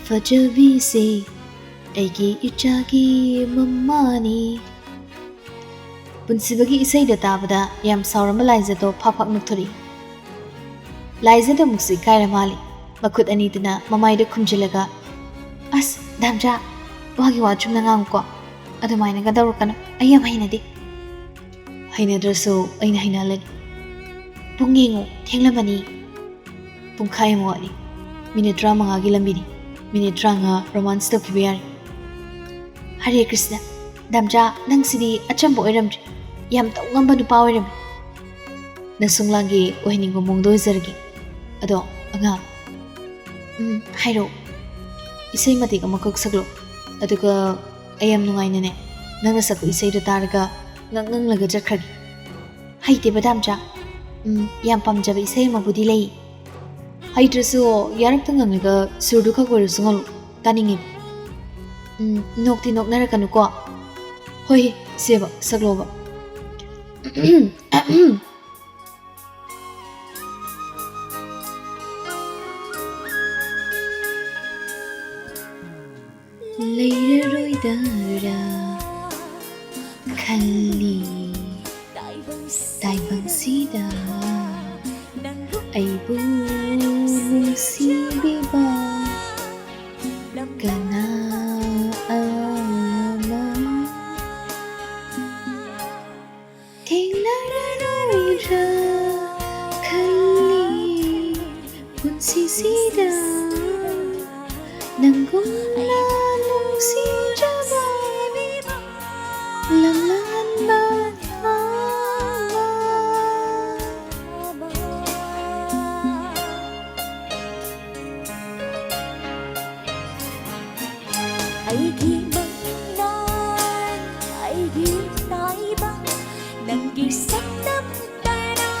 ꯐꯖꯕꯤꯁꯦ ꯑꯩꯒꯤ ꯏꯆꯥꯒꯤ ꯃꯃꯥꯅꯤ꯫" ꯄꯨꯟꯁꯤꯕꯒꯤ ꯏꯁꯩꯗ ꯇꯥꯕꯗ ꯌꯥꯝ ꯁꯥꯎꯔꯝꯕ ꯂꯥꯏꯖꯗꯣ ꯐꯥꯛ ꯐꯥꯛ ꯅꯣꯛꯊꯣꯔꯛꯏ꯫ ꯂꯥꯏꯖꯗ ꯑꯃꯨꯛꯁꯨ ꯏꯀꯥꯏꯔ ꯃꯥꯜꯂꯤ꯫ ꯃꯈꯨꯠ ꯑꯅꯤꯗꯨꯅ ꯃꯃꯥꯏꯗ ꯈꯨꯝꯖꯤꯜꯂꯒ, "ꯑꯁ, ꯗꯥꯝꯆꯥ, ꯋꯥꯒꯤ ꯋꯥ ꯆꯨꯝꯅ ꯉꯥꯡꯉꯨꯀꯣ꯫ ꯑꯗꯨꯃꯥꯏꯅꯒ ꯇꯧꯔꯛꯀꯅꯨ, ꯑꯩ ꯌꯥꯝ ꯍꯩꯅꯗꯦ꯫" "ꯍꯩꯅꯗ꯭ꯔꯁꯨ ꯑꯩꯅ ꯍꯩꯅꯍꯜꯂꯅꯤ꯫ ꯄꯨꯡ ꯌꯦꯡꯉꯨ, ꯊꯦꯡꯂꯝꯃꯅꯤ꯫" "ꯄꯨꯡꯈꯥꯏ ꯑꯃ ꯋꯥꯠꯂꯤ꯫ ꯃꯤꯅꯤꯠ ꯇꯔꯥꯃꯉꯥꯒꯤ ꯂꯝꯕꯤꯅꯤ꯫ ꯃꯤꯅꯤꯠ ꯇꯔꯥꯃꯉꯥ romance ꯇꯧꯈꯤꯕ ꯌꯥꯔꯦ꯫" "ꯍꯔꯦ ꯀ꯭ꯔꯤꯁꯅ, ꯗꯥꯝꯆꯥ, ꯅꯪꯁꯤꯗꯤ ꯑꯆꯝꯕ ꯑꯣꯏꯔꯝꯗ꯭ꯔꯦ꯫ ꯌꯥꯝ ꯇꯧ ꯉꯝꯕ ꯅꯨꯄꯥ ꯑꯣꯏꯔꯝꯃꯦ꯫" "ꯅꯁꯨꯡꯂꯥꯡꯒꯤ ꯑꯣꯏꯍꯟꯅꯤꯡꯕ ꯃꯑꯣꯡꯗ ꯑꯣꯏꯖꯔꯒꯦ꯫ ꯑꯗꯣ, ꯑꯉꯥꯡ꯫" "ꯎꯝ, ꯍꯥꯏꯔꯛꯑꯣ꯫" "ꯏꯁꯩ ꯃꯇꯦꯛ ꯑꯃꯈꯛ ꯁꯛꯂꯛꯑꯣ꯫ ꯑꯗꯨꯒ ꯑꯩ ꯌꯥꯝ ꯅꯨꯡꯉꯥꯏꯅꯅꯦ, ꯅꯪꯅ ꯁꯛꯄ ꯏꯁꯩꯗꯣ ꯇꯥꯔꯒ ꯉꯛ ꯉꯪꯂꯒ ꯆꯠꯈ꯭ꯔꯒꯦ꯫ ꯍꯩꯇꯦꯕ ꯗꯥꯝꯆꯥ꯫ ꯎꯝ, ꯌꯥꯝ ꯄꯥꯝꯖꯕ ꯏꯁꯩ ꯑꯃꯕꯨꯗꯤ ꯂꯩ꯫ ꯍꯩꯇ꯭ꯔꯁꯨ ꯌꯥꯔꯛꯇ ꯉꯪꯂꯒ ꯁꯨꯔꯗꯨ ꯈꯛ ꯑꯣꯏꯔꯁꯨ ꯉꯪꯂꯛꯑꯣ, ꯇꯥꯅꯤꯡꯉꯦ꯫ ꯎꯝ, ꯅꯣꯛꯇꯤ ꯅꯣꯛꯅꯔꯛꯀꯅꯨꯀꯣ꯫ ꯍꯣꯏ, ꯁꯦꯕ, ꯁꯛꯂꯣꯕ꯫ ꯂꯩꯔꯔꯣꯏꯗꯔꯥ ꯈꯜꯂꯤ ꯇꯥꯏꯕꯪꯁꯤꯗ ꯑꯩꯕꯨ ꯅꯨꯡꯁꯤꯕꯤꯕ ꯀꯅꯥ ꯑꯃ ꯊꯦꯡꯅꯔꯔꯣꯏꯗ꯭ꯔꯥ ꯈꯜꯂꯤ ꯄꯨꯟꯁꯤꯁꯤꯗ ꯅꯪꯒꯨꯝꯅ ꯅꯨꯡꯁꯤꯖꯕ ꯂꯝꯂꯥꯟꯕ ꯑꯃ꯫ ꯑꯩꯒꯤ ꯃꯪꯂꯥꯟ, ꯑꯩꯒꯤ ꯇꯥꯏꯕꯪ, ꯅꯪꯒꯤ ꯁꯛꯇꯝ ꯇꯔꯥ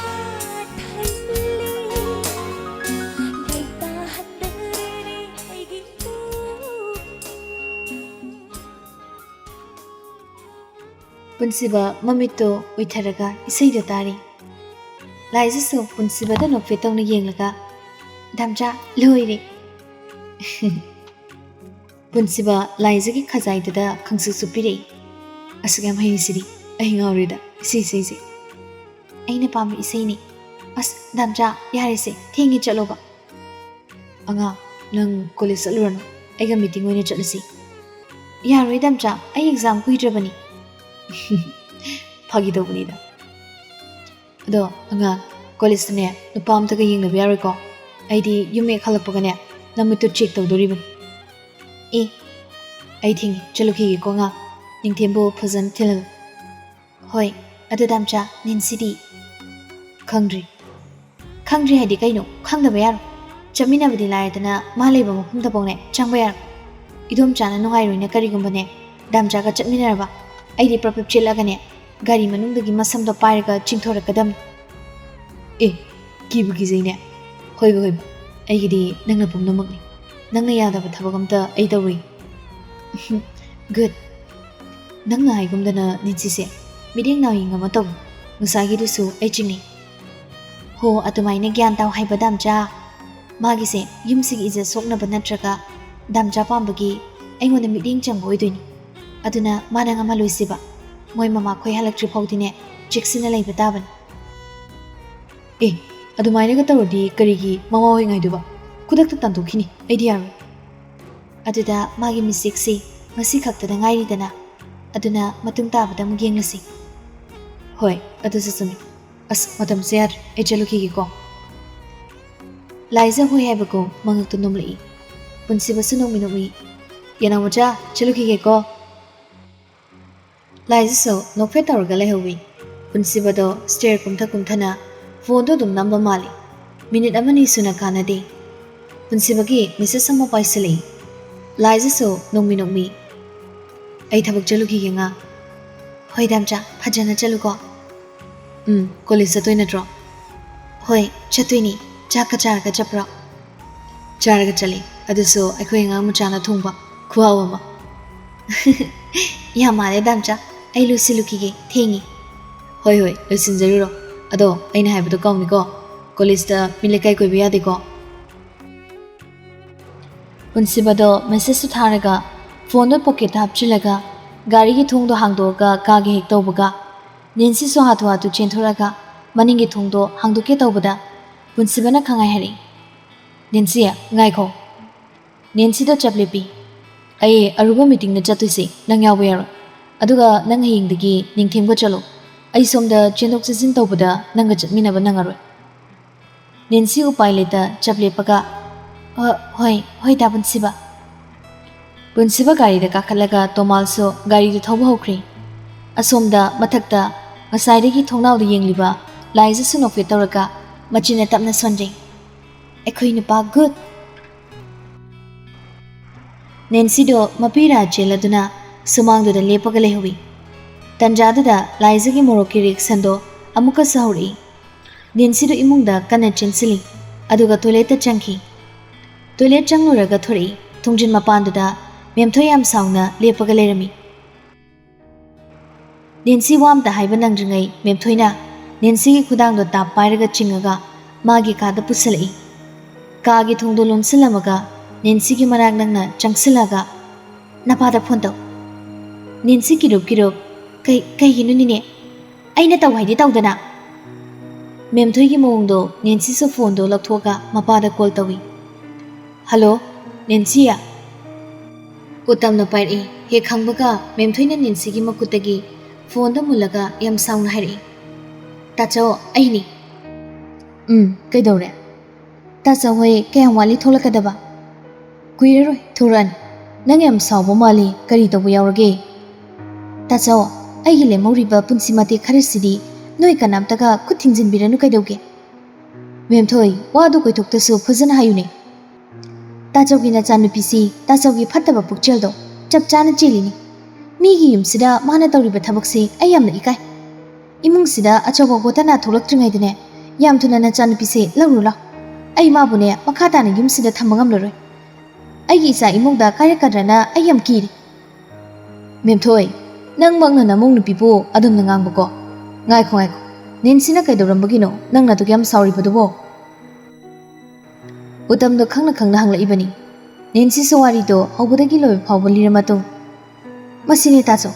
ꯊꯜꯂꯤ꯫ ꯂꯩꯇꯥꯍꯟꯗꯔꯦ ꯑꯩꯒꯤ ꯄꯨꯛꯅꯤꯡ꯫ ꯄꯨꯟꯁꯤꯕ ꯃꯃꯤꯠꯇꯣ ꯎꯏꯊꯔꯒ ꯏꯁꯩꯗꯣ ꯇꯥꯔꯤ꯫ ꯂꯥꯏꯖꯁꯨ ꯄꯨꯟꯁꯤꯕꯗ ꯅꯣꯛꯐꯦꯠ ꯇꯧꯅ ꯌꯦꯡꯂꯒ, "ꯗꯥꯝꯆꯥ, ꯂꯣꯏꯔꯦ!" ꯄꯨꯟꯁꯤꯕ ꯂꯥꯏꯖꯒꯤ ꯈꯖꯥꯏꯗꯨꯗ ꯈꯪꯁꯨ ꯁꯨꯞꯄꯤꯔꯛꯏ꯫ "ꯑꯁꯨꯛ ꯌꯥꯝ ꯍꯩꯔꯤꯁꯤꯗꯤ, ꯑꯩ ꯉꯥꯎꯔꯦꯗ, ꯁꯤ ꯏꯁꯩꯁꯦ꯫ ꯑꯩꯅ ꯄꯥꯝꯕ ꯏꯁꯩꯅꯤ꯫ ꯑꯁ, ꯗꯥꯝꯆꯥ, ꯌꯥꯔꯦꯁꯦ, ꯊꯦꯡꯉꯦ, ꯆꯠꯂꯣꯕ꯫" "ꯑꯉꯥꯡ, ꯅꯪ ꯀꯣꯂꯦꯖ ꯆꯠꯂꯨꯔꯅꯨ, ꯑꯩꯒ ꯃꯤꯇꯤꯡ ꯑꯣꯏꯅ ꯆꯠꯂꯁꯤ꯫" "ꯌꯥꯔꯣꯏ ꯗꯥꯝꯆꯥ, ꯑꯩ ꯑꯦꯛꯖꯥꯝ ꯀꯨꯏꯗ꯭ꯔꯕꯅꯤ꯫" "ꯐꯥꯒꯤ ꯇꯧꯕꯅꯤꯗ꯫ ꯑꯗꯣ ꯑꯉꯥꯡ, ꯀꯣꯂꯦꯖꯇꯅꯦ ꯅꯨꯄꯥ ꯑꯝꯇꯒ ꯌꯦꯡꯅꯕ ꯌꯥꯔꯣꯏꯀꯣ꯫ ꯑꯩꯗꯤ ꯌꯨꯝ ꯍꯦꯛ ꯍꯜꯂꯛꯄꯒꯅꯦ ꯅꯃꯤꯠꯇꯣ ꯆꯦꯛ ꯇꯧꯗꯣꯔꯤꯕꯅꯤ꯫" "ꯑꯦ, ꯑꯩ ꯊꯤꯡꯉꯦ, ꯆꯠꯂꯨꯈꯤꯒꯦꯀꯣ ꯑꯉꯥꯡ꯫ ꯅꯤꯡꯊꯦꯝꯕꯨ ꯐꯖꯅ ꯊꯤꯜꯍꯜꯂꯨ꯫" "ꯍꯣꯏ, ꯑꯗꯨ ꯗꯥꯝꯆꯥ, ꯅꯤꯟꯁꯤꯗꯤ?" "ꯈꯪꯗ꯭ꯔꯤ꯫" "ꯈꯪꯗ꯭ꯔꯤ ꯍꯥꯏꯗꯤ ꯀꯩꯅꯣ? ꯈꯪꯗꯕ ꯌꯥꯔꯣꯏ꯫ ꯆꯠꯃꯤꯟꯅꯕꯗꯤ ꯂꯥꯏꯔꯗꯅ ꯃꯥ ꯂꯩꯕ ꯃꯐꯝꯗꯐꯥꯎꯅꯦ ꯆꯪꯕ ꯌꯥꯔꯣꯏ꯫ ꯏꯗꯣꯝꯆꯥꯅ ꯅꯨꯡꯉꯥꯏꯔꯣꯏꯅꯦ ꯀꯔꯤꯒꯨꯝꯕꯅꯦ ꯗꯥꯝꯆꯥꯒ ꯆꯠꯃꯤꯟꯅꯔꯕ꯫ ꯑꯩꯗꯤ ꯄ꯭ꯔꯞ ꯄ꯭ꯔꯞ ꯆꯦꯜꯂꯛꯑꯒꯅꯦ, ꯒꯥꯔꯤ ꯃꯅꯨꯡꯗꯒꯤ ꯃꯁꯝꯗꯣ ꯄꯥꯏꯔꯒ ꯆꯤꯡꯊꯣꯔꯛꯀꯗꯝꯅꯤ꯫ ꯑꯦ, ꯀꯤꯕꯨ ꯀꯤꯖꯩꯅꯦ꯫ ꯍꯣꯏꯕ, ꯍꯣꯏꯕ, ꯑꯩꯒꯤꯗꯤ ꯅꯪꯅ ꯄꯨꯝꯅꯃꯛꯅꯤ꯫ ꯅꯪꯅ ꯌꯥꯗꯕ ꯊꯕꯛ ꯑꯝꯇ ꯑꯩ ꯇꯧꯔꯣꯏ꯫ ꯒꯨꯗ꯫ ꯅꯪꯅ ꯍꯥꯏꯒꯨꯝꯗꯅ ꯅꯦꯟꯁꯤꯁꯦ ꯃꯤꯠꯌꯦꯡ ꯅꯥꯌꯦꯡ ꯑꯃ ꯇꯧꯏ꯫ ꯉꯁꯥꯏꯒꯤꯗꯨꯁꯨ ꯑꯩ ꯆꯤꯡꯅꯩ꯫ ꯍꯣ, ꯑꯗꯨꯃꯥꯏꯅ ꯒ꯭ꯌꯥꯟ ꯇꯥꯎ ꯍꯥꯏꯕ ꯗꯥꯝꯆꯥ꯫ ꯃꯥꯒꯤꯁꯦ ꯌꯨꯝꯁꯤꯒꯤ ꯏꯖꯠ ꯁꯣꯛꯅꯕ ꯅꯠꯇ꯭ꯔꯒ ꯗꯥꯝꯆꯥ ꯄꯥꯝꯕꯒꯤ ꯑꯩꯉꯣꯟꯗ ꯃꯤꯠꯌꯦꯡ ꯆꯪꯕ ꯑꯣꯏꯗꯣꯏꯅꯤ꯫ ꯑꯗꯨꯅ ꯃꯥꯅ ꯉꯝꯍꯜꯂꯣꯏꯁꯤꯕ꯫ ꯃꯣꯏ ꯃꯃꯥꯈꯣꯏ ꯍꯜꯂꯛꯇ꯭ꯔꯤ ꯐꯥꯎꯗꯤꯅꯦ, ꯆꯦꯛꯁꯤꯟꯅ ꯂꯩꯕ ꯇꯥꯕꯅꯤ꯫ ꯑꯦ, ꯑꯗꯨꯃꯥꯏꯅꯒ ꯇꯧꯔꯗꯤ ꯀꯔꯤꯒꯤ ꯃꯃꯥ ꯍꯣꯏ ꯉꯥꯏꯗꯣꯏꯕ? ꯈꯨꯗꯛꯇ ꯇꯥꯟꯊꯣꯛꯈꯤꯅꯤ, ꯑꯩꯗꯤ ꯌꯥꯔꯣꯏ꯫ ꯑꯗꯨꯗ ꯃꯥꯒꯤ ꯃꯤꯁꯦꯛꯁꯤ ꯉꯁꯤ ꯈꯛꯇꯗ ꯉꯥꯏꯔꯤꯗꯅ, ꯑꯗꯨꯅ ꯃꯇꯨꯡ ꯇꯥꯕꯗ ꯑꯃꯨꯛ ꯌꯦꯡꯂꯁꯤ꯫ ꯍꯣꯏ, ꯑꯗꯨꯁꯨ ꯆꯨꯝꯃꯤ꯫ ꯑꯁ, ꯃꯇꯝꯁꯦ ꯌꯥꯗ꯭ꯔꯦ, ꯑꯩ ꯆꯠꯂꯨꯈꯤꯒꯦꯀꯣ꯫ ꯂꯥꯏꯖ ꯍꯣꯏ ꯍꯥꯏꯕꯒꯨꯝ ꯃꯉꯛꯇ ꯅꯣꯝꯂꯛꯏ꯫ ꯄꯨꯟꯁꯤꯕꯁꯨ ꯅꯣꯛꯃꯤ ꯅꯣꯛꯃꯤ, "ꯌꯦꯅꯥꯎ ꯃꯆꯥ, ꯆꯠꯂꯨꯈꯤꯒꯦꯀꯣ"꯫ ꯂꯥꯏꯖꯁꯨ ꯅꯣꯛꯐꯦꯠ ꯇꯧꯔꯒ ꯂꯩꯍꯧꯋꯤ꯫ ꯄꯨꯟꯁꯤꯕꯗꯣ ꯁ꯭ꯇꯦꯌꯔ ꯀꯨꯝꯊ ꯀꯨꯝꯊꯅ ꯐꯣꯟꯗꯣ ꯑꯗꯨꯝ ꯅꯝꯕ ꯃꯥꯜꯂꯤ꯫ ꯃꯤꯅꯤꯠ ꯑꯃꯅꯤ ꯁꯨꯅ ꯀꯥꯟꯅꯗꯦ꯫ ꯄꯨꯟꯁꯤꯕꯒꯤ ꯃꯦꯁꯦꯖ ꯑꯃ ꯄꯥꯏꯁꯤꯜꯂꯛꯏ꯫ ꯂꯥꯏꯖꯁꯨ ꯅꯣꯡꯃꯤ ꯅꯣꯡꯃꯤ, "ꯑꯩ ꯊꯕꯛ ꯆꯠꯂꯨꯈꯤꯒꯦ ꯉꯥ꯫" "ꯍꯣꯏ ꯗꯥꯝꯆꯥ, ꯐꯖꯅ ꯆꯠꯂꯨꯀꯣ꯫" "ꯎꯝ, ꯀꯣꯂꯦꯖ ꯆꯠꯇꯣꯏ ꯅꯠꯇ꯭ꯔꯣ?" "ꯍꯣꯏ, ꯆꯠꯇꯣꯏꯅꯤ꯫ ꯆꯥꯛꯀ ꯆꯥꯔꯒ ꯆꯠꯄ꯭ꯔꯣ?" "ꯆꯥꯔꯒ ꯆꯠꯂꯤ, ꯑꯗꯨꯁꯨ ꯑꯩꯈꯣꯏ ꯑꯉꯥꯡ ꯃꯆꯥꯅ ꯊꯣꯡꯕ꯫ ꯈꯨꯍꯥꯎ ꯑꯃ꯫" "ꯌꯥꯝ ꯃꯥꯜꯂꯦ ꯗꯥꯝꯆꯥ, ꯑꯩ ꯂꯣꯏꯁꯤꯜꯂꯨꯈꯤꯒꯦ, ꯊꯦꯡꯉꯤ꯫" "ꯍꯣꯏ ꯍꯣꯏ, ꯂꯣꯏꯁꯤꯟꯖꯔꯨꯔꯣ꯫ ꯑꯗꯣ ꯑꯩꯅ ꯍꯥꯏꯕꯗꯣ ꯀꯥꯎꯅꯤꯀꯣ, ꯀꯣꯂꯦꯖꯇ ꯃꯤ ꯂꯩꯀꯥꯏ ꯀꯣꯏꯕ ꯌꯥꯗꯦꯀꯣ꯫" ꯄꯨꯟꯁꯤꯕꯗꯣ ꯃꯦꯁꯦꯖꯇꯨ ꯊꯥꯔꯒ ꯐꯣꯟꯗꯣ ꯄꯣꯀꯦꯠꯇ ꯍꯥꯞꯆꯤꯜꯂꯒ ꯒꯥꯔꯤꯒꯤ ꯊꯣꯡꯗꯣ ꯍꯥꯡꯗꯣꯛꯑꯒ ꯀꯥꯒꯦ ꯍꯦꯛ ꯇꯧꯕꯒ, ꯅꯦꯟꯁꯤꯁꯨ ꯍꯥꯊꯨ ꯍꯥꯊꯨ ꯆꯦꯟꯊꯣꯔꯛꯑꯒ ꯃꯅꯤꯡꯒꯤ ꯊꯣꯡꯗꯣ ꯍꯥꯡꯗꯣꯛꯀꯦ ꯇꯧꯕꯗ, ꯄꯨꯟꯁꯤꯕꯅ ꯈꯪꯉꯥꯏ ꯍꯥꯏꯔꯛꯏ, "ꯅꯦꯟꯁꯤ, ꯉꯥꯏꯈꯣ꯫" ꯅꯦꯟꯁꯤꯗꯣ ꯆꯞ ꯂꯦꯞꯄꯤ꯫ "ꯑꯩ ꯑꯔꯨꯕ ꯃꯤꯇꯤꯡꯗ ꯆꯠꯇꯣꯏꯁꯤ ꯅꯪ ꯌꯥꯎꯕ ꯌꯥꯔꯣꯏ꯫ ꯑꯗꯨꯒ ꯅꯪ ꯍꯌꯦꯡꯗꯒꯤ ꯅꯤꯡꯊꯦꯝꯒ ꯆꯠꯂꯣ꯫ ꯑꯩ ꯁꯣꯝꯗ ꯆꯦꯟꯊꯣꯛ ꯆꯦꯟꯁꯤꯟ ꯇꯧꯕꯗ ꯅꯪꯒ ꯆꯠꯃꯤꯟꯅꯕ ꯅꯪꯉꯔꯣꯏ꯫" ꯅꯦꯟꯁꯤ ꯎꯄꯥꯏ ꯂꯩꯇ ꯆꯞ ꯂꯦꯞꯄꯒ, "ꯍꯣ-, ꯍꯣꯏ, ꯍꯣꯏ ꯗꯥ ꯄꯨꯟꯁꯤꯕ꯫" ꯄꯨꯟꯁꯤꯕ ꯒꯥꯔꯤꯗ ꯀꯥꯈꯠꯂꯒ ꯇꯣꯃꯥꯜꯁꯨ ꯒꯥꯔꯤꯗꯨ ꯊꯧꯕ ꯍꯧꯈ꯭ꯔꯦ꯫ ꯑꯁꯣꯝꯗ ꯃꯊꯛꯇ ꯉꯁꯥꯏꯗꯒꯤ ꯊꯣꯡꯅꯥꯎꯗ ꯌꯦꯡꯂꯤꯕ ꯂꯥꯏꯖꯁꯨ ꯅꯣꯛꯐꯦꯠ ꯇꯧꯔꯒ ꯃꯆꯤꯟꯅ ꯇꯞꯅ ꯁꯣꯟꯖꯩ꯫ "ꯑꯩꯈꯣꯏ ꯅꯨꯄꯥ ꯒꯨꯗ!" ꯅꯦꯟꯁꯤꯗꯣ ꯃꯄꯤꯔꯥ ꯆꯦꯜꯂꯗꯨꯅ ꯁꯨꯃꯥꯡꯗꯨꯗ ꯂꯦꯞꯄꯒ ꯂꯩꯍꯧꯏ꯫ ꯇꯟꯖꯥꯗꯨꯗ ꯂꯥꯏꯖꯒꯤ ꯃꯣꯔꯣꯛꯀꯤ ꯔꯤꯌꯦꯛꯁꯟꯗꯣ ꯑꯃꯨꯛꯀꯁꯨ ꯍꯧꯔꯛꯏ꯫ ꯅꯦꯟꯁꯤꯗꯨ ꯏꯃꯨꯡꯗ ꯀꯟꯅ ꯆꯦꯟꯁꯤꯜꯂꯤ, ꯑꯗꯨꯒ ꯇꯣꯏꯂꯦꯠꯇ ꯆꯪꯈꯤ꯫ ꯇꯣꯏꯂꯦꯠ ꯆꯪꯂꯨꯔꯒ ꯊꯣꯔꯛꯏ꯫ ꯊꯣꯡꯖꯤꯟ ꯃꯄꯥꯟꯗꯨꯗ ꯃꯦꯝꯊꯣꯏ ꯌꯥꯝ ꯁꯥꯎꯅ ꯂꯦꯞꯄꯒ ꯂꯩꯔꯝꯃꯤ꯫ ꯅꯦꯟꯁꯤ ꯋꯥ ꯑꯝꯇ ꯍꯥꯏꯕ ꯅꯪꯗ꯭ꯔꯤꯉꯩ ꯃꯦꯝꯊꯣꯏꯅ ꯅꯦꯟꯁꯤꯒꯤ ꯈꯨꯗꯥꯡꯗꯣ ꯇꯥꯞ ꯄꯥꯏꯔꯒ ꯆꯤꯡꯉꯒ ꯃꯥꯒꯤ ꯀꯥꯗ ꯄꯨꯁꯜꯂꯛꯏ꯫ ꯀꯥꯒꯤ ꯊꯣꯡꯗꯣ ꯂꯣꯟꯁꯤꯜꯂꯝꯃꯒ ꯅꯦꯟꯁꯤꯒꯤ ꯃꯅꯥꯛ ꯅꯛꯅ ꯆꯪꯁꯤꯜꯂꯒ, "ꯅꯄꯥꯗ ꯐꯣꯟ ꯇꯧ꯫" ꯅꯦꯟꯁꯤ ꯀꯤꯔꯨꯞ ꯀꯤꯔꯨꯞ, "ꯀꯩ, ꯀꯩꯒꯤꯅꯣ ꯅꯤꯅꯦ? ꯑꯩꯅ ꯇꯧ ꯍꯥꯏꯗꯤ ꯇꯧꯗꯅ꯫" ꯃꯦꯝꯊꯣꯏꯒꯤ ꯃꯑꯣꯡꯗꯣ ꯅꯦꯟꯁꯤꯁꯨ ꯐꯣꯟꯗꯣ ꯂꯧꯊꯣꯛꯑꯒ ꯃꯄꯥꯗ ꯀꯣꯜ ꯇꯧꯏ꯫ "ꯍꯜꯂꯣ, ꯅꯦꯟꯁꯤꯌꯥ?" ꯎꯇꯝꯅ ꯄꯥꯏꯔꯛꯏ꯫ ꯍꯦꯛ ꯈꯪꯕꯒ ꯃꯦꯝꯊꯣꯏꯅ ꯅꯦꯟꯁꯤꯒꯤ ꯃꯈꯨꯠꯇꯒꯤ ꯐꯣꯟꯗꯣ ꯃꯨꯜꯂꯒ ꯌꯥꯝ ꯁꯥꯎꯅ ꯍꯥꯏꯔꯛꯏ, "ꯇꯥꯆꯧ, ꯑꯩꯅꯤ꯫" "ꯎꯝ, ꯀꯩꯗꯧꯔꯦ? ꯇꯥꯆꯧ ꯍꯣꯏ ꯀꯌꯥꯝ ꯋꯥꯠꯂꯤ ꯊꯣꯛꯂꯛꯀꯗꯕ?" "ꯀꯨꯏꯔꯔꯣꯏ, ꯊꯣꯔꯛꯑꯅꯤ꯫ ꯅꯪ ꯌꯥꯝ ꯁꯥꯎꯕ ꯃꯥꯜꯂꯤ, ꯀꯔꯤ ꯇꯧꯕ ꯌꯥꯎꯔꯒꯦ?" "ꯇꯥꯆꯧ, ꯑꯩꯒꯤ ꯂꯦꯝꯍꯧꯔꯤꯕ ꯄꯨꯟꯁꯤ ꯃꯇꯦꯛ ꯈꯔꯁꯤꯗꯤ ꯅꯣꯏ ꯀꯅꯥꯝꯇꯒ ꯈꯨꯠ ꯊꯤꯡꯖꯤꯟꯕꯤꯔꯅꯨ ꯀꯩꯗꯧꯒꯦ?" "ꯃꯦꯝꯊꯣꯏ, ꯋꯥꯗꯨ ꯀꯣꯏꯊꯣꯛꯇꯁꯨ ꯐꯖꯅ ꯍꯥꯏꯌꯨꯅꯦ꯫ ꯇꯥꯆꯧꯒꯤ ꯅꯆꯥꯅꯨꯄꯤꯁꯤ ꯇꯥꯆꯧꯒꯤ ꯐꯠꯇꯕ ꯄꯨꯛꯆꯦꯜꯗꯣ ꯆꯞ ꯆꯥꯅ ꯆꯦꯜꯂꯤꯅꯤ꯫ ꯃꯤꯒꯤ ꯌꯨꯝꯁꯤꯗ ꯃꯥꯅ ꯇꯧꯔꯤꯕ ꯊꯕꯛꯁꯤ ꯑꯩ ꯌꯥꯝꯅ ꯏꯀꯥꯏ꯫ ꯏꯃꯨꯡꯁꯤꯗ ꯑꯆꯧꯕ ꯒꯣꯇꯅꯥ ꯊꯣꯛꯂꯛꯇ꯭ꯔꯤꯉꯩꯗꯅꯦ ꯌꯥꯝ ꯊꯨꯅ ꯅꯆꯥꯅꯨꯄꯤꯁꯦ ꯂꯧꯔꯨ ꯂꯥꯎ꯫ ꯑꯩ ꯃꯥꯕꯨꯅꯦ ꯃꯈꯥ ꯇꯥꯅ ꯌꯨꯝꯁꯤꯗ ꯊꯝꯕ ꯉꯝꯂꯔꯣꯏ꯫ ꯑꯩꯒꯤ ꯏꯆꯥ ꯏꯃꯨꯡꯗ ꯀꯥꯏꯔꯛꯀꯗ꯭ꯔꯅ ꯑꯩ ꯌꯥꯝ ꯀꯤꯔꯤ꯫" "ꯃꯦꯝꯊꯣꯏ, ꯅꯪꯃꯛꯅ ꯅꯃꯧ ꯅꯨꯄꯤꯕꯨ ꯑꯗꯨꯝꯅ ꯉꯥꯡꯕꯀꯣ꯫ ꯉꯥꯏꯈꯣ, ꯉꯥꯏꯈꯣ꯫ ꯅꯦꯟꯁꯤꯅ ꯀꯩꯗꯧꯔꯝꯕꯒꯤꯅꯣ ꯅꯪꯅ ꯑꯗꯨꯛ ꯌꯥꯝ ꯁꯥꯎꯔꯤꯕꯗꯨꯕꯣ?" ꯎꯇꯝꯗꯣ ꯈꯪꯅ ꯈꯪꯅ ꯍꯪꯂꯛꯏꯕꯅꯤ꯫ ꯅꯦꯟꯁꯤꯁꯨ ꯋꯥꯔꯤꯗꯣ ꯍꯧꯕꯗꯒꯤ ꯂꯣꯏꯕ ꯐꯥꯎꯕ ꯂꯤꯔ ꯃꯇꯨꯡ, "ꯃꯁꯤꯅꯦ ꯇꯥꯆꯧ,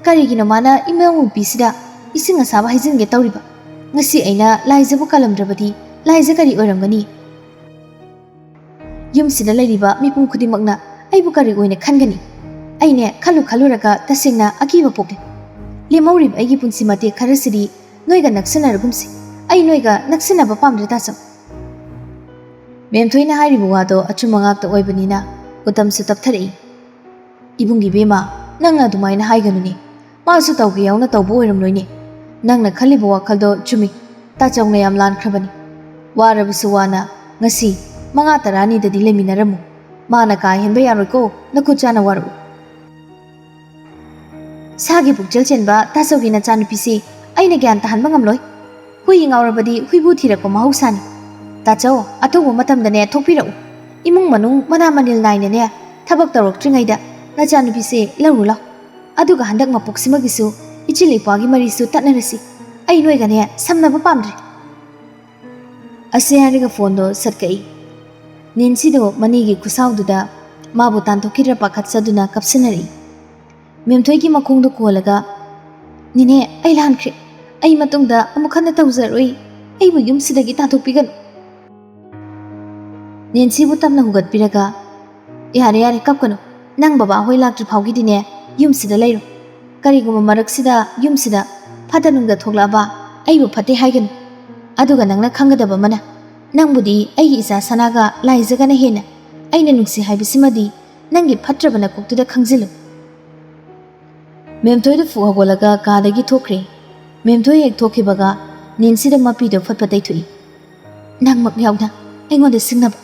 ꯀꯔꯤꯒꯤꯅꯣ ꯃꯥꯅ ꯏꯃꯧ ꯅꯨꯄꯤꯁꯤꯗ ꯏꯁꯤꯡ ꯑꯁꯥꯕ ꯍꯩꯖꯤꯟꯒꯦ ꯇꯧꯔꯤꯕ? ꯉꯁꯤ ꯑꯩꯅ ꯂꯥꯏꯖꯕꯨ ꯀꯜꯂꯝꯗ꯭ꯔꯕꯗꯤ ꯂꯥꯏꯖ ꯀꯔꯤ ꯑꯣꯏꯔꯝꯒꯅꯤ? ꯌꯨꯝꯁꯤꯗ ꯂꯩꯔꯤꯕ ꯃꯤꯄꯨꯝ ꯈꯨꯗꯤꯡꯃꯛꯅ ꯑꯩꯕꯨ ꯀꯔꯤ ꯑꯣꯏꯅ ꯈꯟꯒꯅꯤ? ꯑꯩꯅꯦ ꯈꯜꯂꯨ ꯈꯜꯂꯨꯔꯒ ꯇꯁꯦꯡꯅ ꯑꯀꯤꯕ ꯄꯣꯛꯂꯦ꯫ ꯂꯦꯝꯍꯧꯔꯤꯕ ꯑꯩꯒꯤ ꯄꯨꯟꯁꯤ ꯃꯇꯦꯛ ꯈꯔꯁꯤꯗꯤ ꯅꯣꯏꯒ ꯅꯛꯁꯤꯟꯅꯔꯒꯨꯝꯁꯤ꯫ ꯑꯩ ꯅꯣꯏꯒ ꯅꯛꯁꯤꯟꯅꯕ ꯄꯥꯝꯗ꯭ꯔꯦ ꯇꯥꯆꯧ꯫" ꯃꯦꯝꯊꯣꯏꯅ ꯍꯥꯏꯔꯤꯕ ꯋꯥꯗꯣ ꯑꯆꯨꯝꯕ ꯉꯥꯛꯇ ꯑꯣꯏꯕꯅꯤꯅ ꯎꯇꯝꯁꯨ ꯇꯞꯊꯔꯛꯏ꯫ "ꯏꯕꯨꯡ ꯏꯕꯦꯝꯃ, ꯅꯪꯅ ꯑꯗꯨꯃꯥꯏꯅ ꯍꯥꯏꯒꯅꯨꯅꯦ꯫ ꯃꯥꯁꯨ ꯇꯧꯒꯦ ꯌꯥꯎꯅ ꯇꯧꯕ ꯑꯣꯏꯔꯝꯂꯣꯏꯅꯦ꯫ ꯅꯪꯅ ꯈꯜꯂꯤꯕ ꯋꯥꯈꯜꯗꯣ ꯆꯨꯝꯃꯤ꯫ ꯇꯥꯆꯧꯅ ꯌꯥꯝ ꯂꯥꯟꯈ꯭ꯔꯕꯅꯤ꯫ ꯋꯥꯔꯕꯁꯨ ꯋꯥꯅ ꯉꯁꯤ ꯃꯉꯥ ꯇꯔꯥꯅꯤꯗꯗꯤ ꯂꯩꯃꯤꯟꯅꯔꯝꯃꯨ꯫ ꯃꯥꯅ ꯀꯥ ꯍꯦꯟꯕ ꯌꯥꯔꯣꯏꯀꯣ, ꯅꯈꯨꯠ ꯆꯥꯅ ꯋꯥꯔꯛꯎ꯫" ꯁꯥꯒꯤ ꯄꯨꯛꯆꯦꯜ ꯆꯦꯟꯕ ꯇꯥꯆꯧꯒꯤ ꯅꯆꯥꯅꯨꯄꯤꯁꯤ ꯑꯩꯅ ꯒ꯭ꯌꯥꯟ ꯇꯥꯍꯟꯕ ꯉꯝꯂꯣꯏ꯫ ꯍꯨꯏ ꯉꯥꯎꯔꯕꯗꯤ ꯍꯨꯏꯕꯨ ꯊꯤꯔꯛꯄ ꯃꯍꯧꯁꯥꯅꯤ꯫ ꯇꯥꯆꯧ, ꯑꯊꯨꯕ ꯃꯇꯝꯗꯅꯦ ꯊꯣꯛꯄꯤꯔꯛꯎ꯫ ꯏꯃꯨꯡ ꯃꯅꯨꯡ ꯃꯅꯥ ꯃꯅꯤꯜ ꯅꯥꯏꯅꯅꯦ ꯊꯕꯛ ꯇꯧꯔꯛꯇ꯭ꯔꯤꯉꯩꯗ ꯅꯆꯥꯅꯨꯄꯤꯁꯦ ꯂꯧꯔꯨ ꯂꯥꯎ꯫ ꯑꯗꯨꯒ ꯍꯟꯗꯛ ꯃꯄꯣꯛꯁꯤꯃꯒꯤꯁꯨ ꯏꯆꯤꯜ ꯏꯄ꯭ꯋꯥꯒꯤ ꯃꯔꯤꯁꯨ ꯇꯠꯅꯔꯁꯤ꯫ ꯑꯩ ꯅꯣꯏꯒꯅꯦ ꯁꯝꯅꯕ ꯄꯥꯝꯗ꯭ꯔꯦ꯫ ꯑꯁꯤ ꯍꯥꯏꯔꯒ ꯐꯣꯟꯗꯣ ꯁꯠ ꯀꯛꯏ꯫ ꯅꯦꯟꯁꯤꯗꯣ ꯃꯅꯤꯒꯤ ꯈꯨꯁꯥꯎꯗꯨꯗ ꯃꯥꯕꯨ ꯇꯥꯟꯊꯣꯛꯈꯤꯗ꯭ꯔꯥ ꯄꯥꯈꯠꯆꯗꯨꯅ ꯀꯞꯁꯤꯟꯅꯔꯛꯏ꯫ ꯃꯦꯝꯊꯣꯏꯒꯤ ꯃꯈꯣꯡꯗꯣ ꯀꯣꯜꯂꯒ, "ꯅꯦꯅꯦ, ꯑꯩ ꯂꯥꯟꯈ꯭ꯔꯦ꯫ ꯑꯩ ꯃꯇꯨꯡꯗ ꯑꯃꯨꯛ ꯍꯟꯅ ꯇꯧꯖꯔꯣꯏ꯫ ꯑꯩꯕꯨ ꯌꯨꯝꯁꯤꯗꯒꯤ ꯇꯥꯟꯊꯣꯛꯄꯤꯒꯅꯨ꯫" ꯅꯦꯟꯁꯤꯕꯨ ꯇꯞꯅ ꯍꯨꯒꯠꯄꯤꯔꯒ, "ꯌꯥꯔꯦ, ꯌꯥꯔꯦ, ꯀꯞꯀꯅꯨ꯫ ꯅꯪ ꯕꯕꯥ ꯍꯣꯏ ꯂꯥꯛꯇ꯭ꯔꯤ ꯐꯥꯎꯒꯤꯗꯤꯅꯦ ꯌꯨꯝꯁꯤꯗ ꯂꯩꯔꯣ꯫ ꯀꯔꯤꯒꯨꯝꯕ ꯃꯔꯛꯁꯤꯗ ꯌꯨꯝꯁꯤꯗ ꯐꯠꯇ ꯅꯨꯡꯗ ꯊꯣꯛꯂꯛꯑꯕ ꯑꯩꯕꯨ ꯐꯠꯇꯦ ꯍꯥꯏꯒꯅꯨ꯫ ꯑꯗꯨꯒ ꯅꯪꯅ ꯈꯪꯒꯗꯕ ꯑꯃꯅ, ꯅꯪꯕꯨꯗꯤ ꯑꯩꯒꯤ ꯏꯆꯥ ꯁꯅꯥꯒ ꯂꯥꯏꯖꯒꯅ ꯍꯦꯟꯅ ꯑꯩꯅ ꯅꯨꯡꯁꯤ ꯍꯥꯏꯕꯁꯤꯃꯗꯤ ꯅꯪꯒꯤ ꯐꯠꯇ꯭ꯔꯕ ꯅꯀꯣꯛꯇꯨꯗ ꯈꯪꯖꯤꯜꯂꯨ꯫" ꯃꯦꯝꯊꯣꯏꯗꯨ ꯐꯨꯛ ꯍꯧꯒꯠꯂꯒ ꯀꯥꯗꯒꯤ ꯊꯣꯛꯈ꯭ꯔꯦ꯫ ꯃꯦꯝꯊꯣꯏ ꯍꯦꯛ ꯊꯣꯛꯈꯤꯕꯒ ꯅꯦꯟꯁꯤꯗ ꯃꯄꯤꯗꯣ ꯐꯠ ꯐꯠ ꯇꯩꯊꯣꯛꯏ꯫ "ꯅꯪꯃꯛ ꯌꯥꯎꯅ ꯑꯩꯉꯣꯟꯗ ꯁꯤꯡꯅꯕ,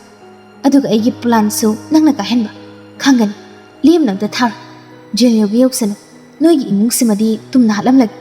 ꯑꯗꯨꯒ ꯑꯩꯒꯤ ꯄ꯭ꯂꯥꯟꯁꯨ ꯅꯪꯅ ꯀꯥꯏꯍꯟꯕ꯫ ꯈꯪꯒꯅꯤ, ꯂꯦꯝꯅ ꯑꯝꯇ ꯊꯥꯔꯣꯏ꯫ ꯖꯦꯜ ꯌꯧꯒꯦ ꯌꯧꯁꯅꯨ, ꯅꯣꯏꯒꯤ ꯏꯃꯨꯡꯁꯤꯃꯗꯤ ꯇꯨꯝꯅ ꯍꯥꯠꯂꯝꯂꯒꯦ꯫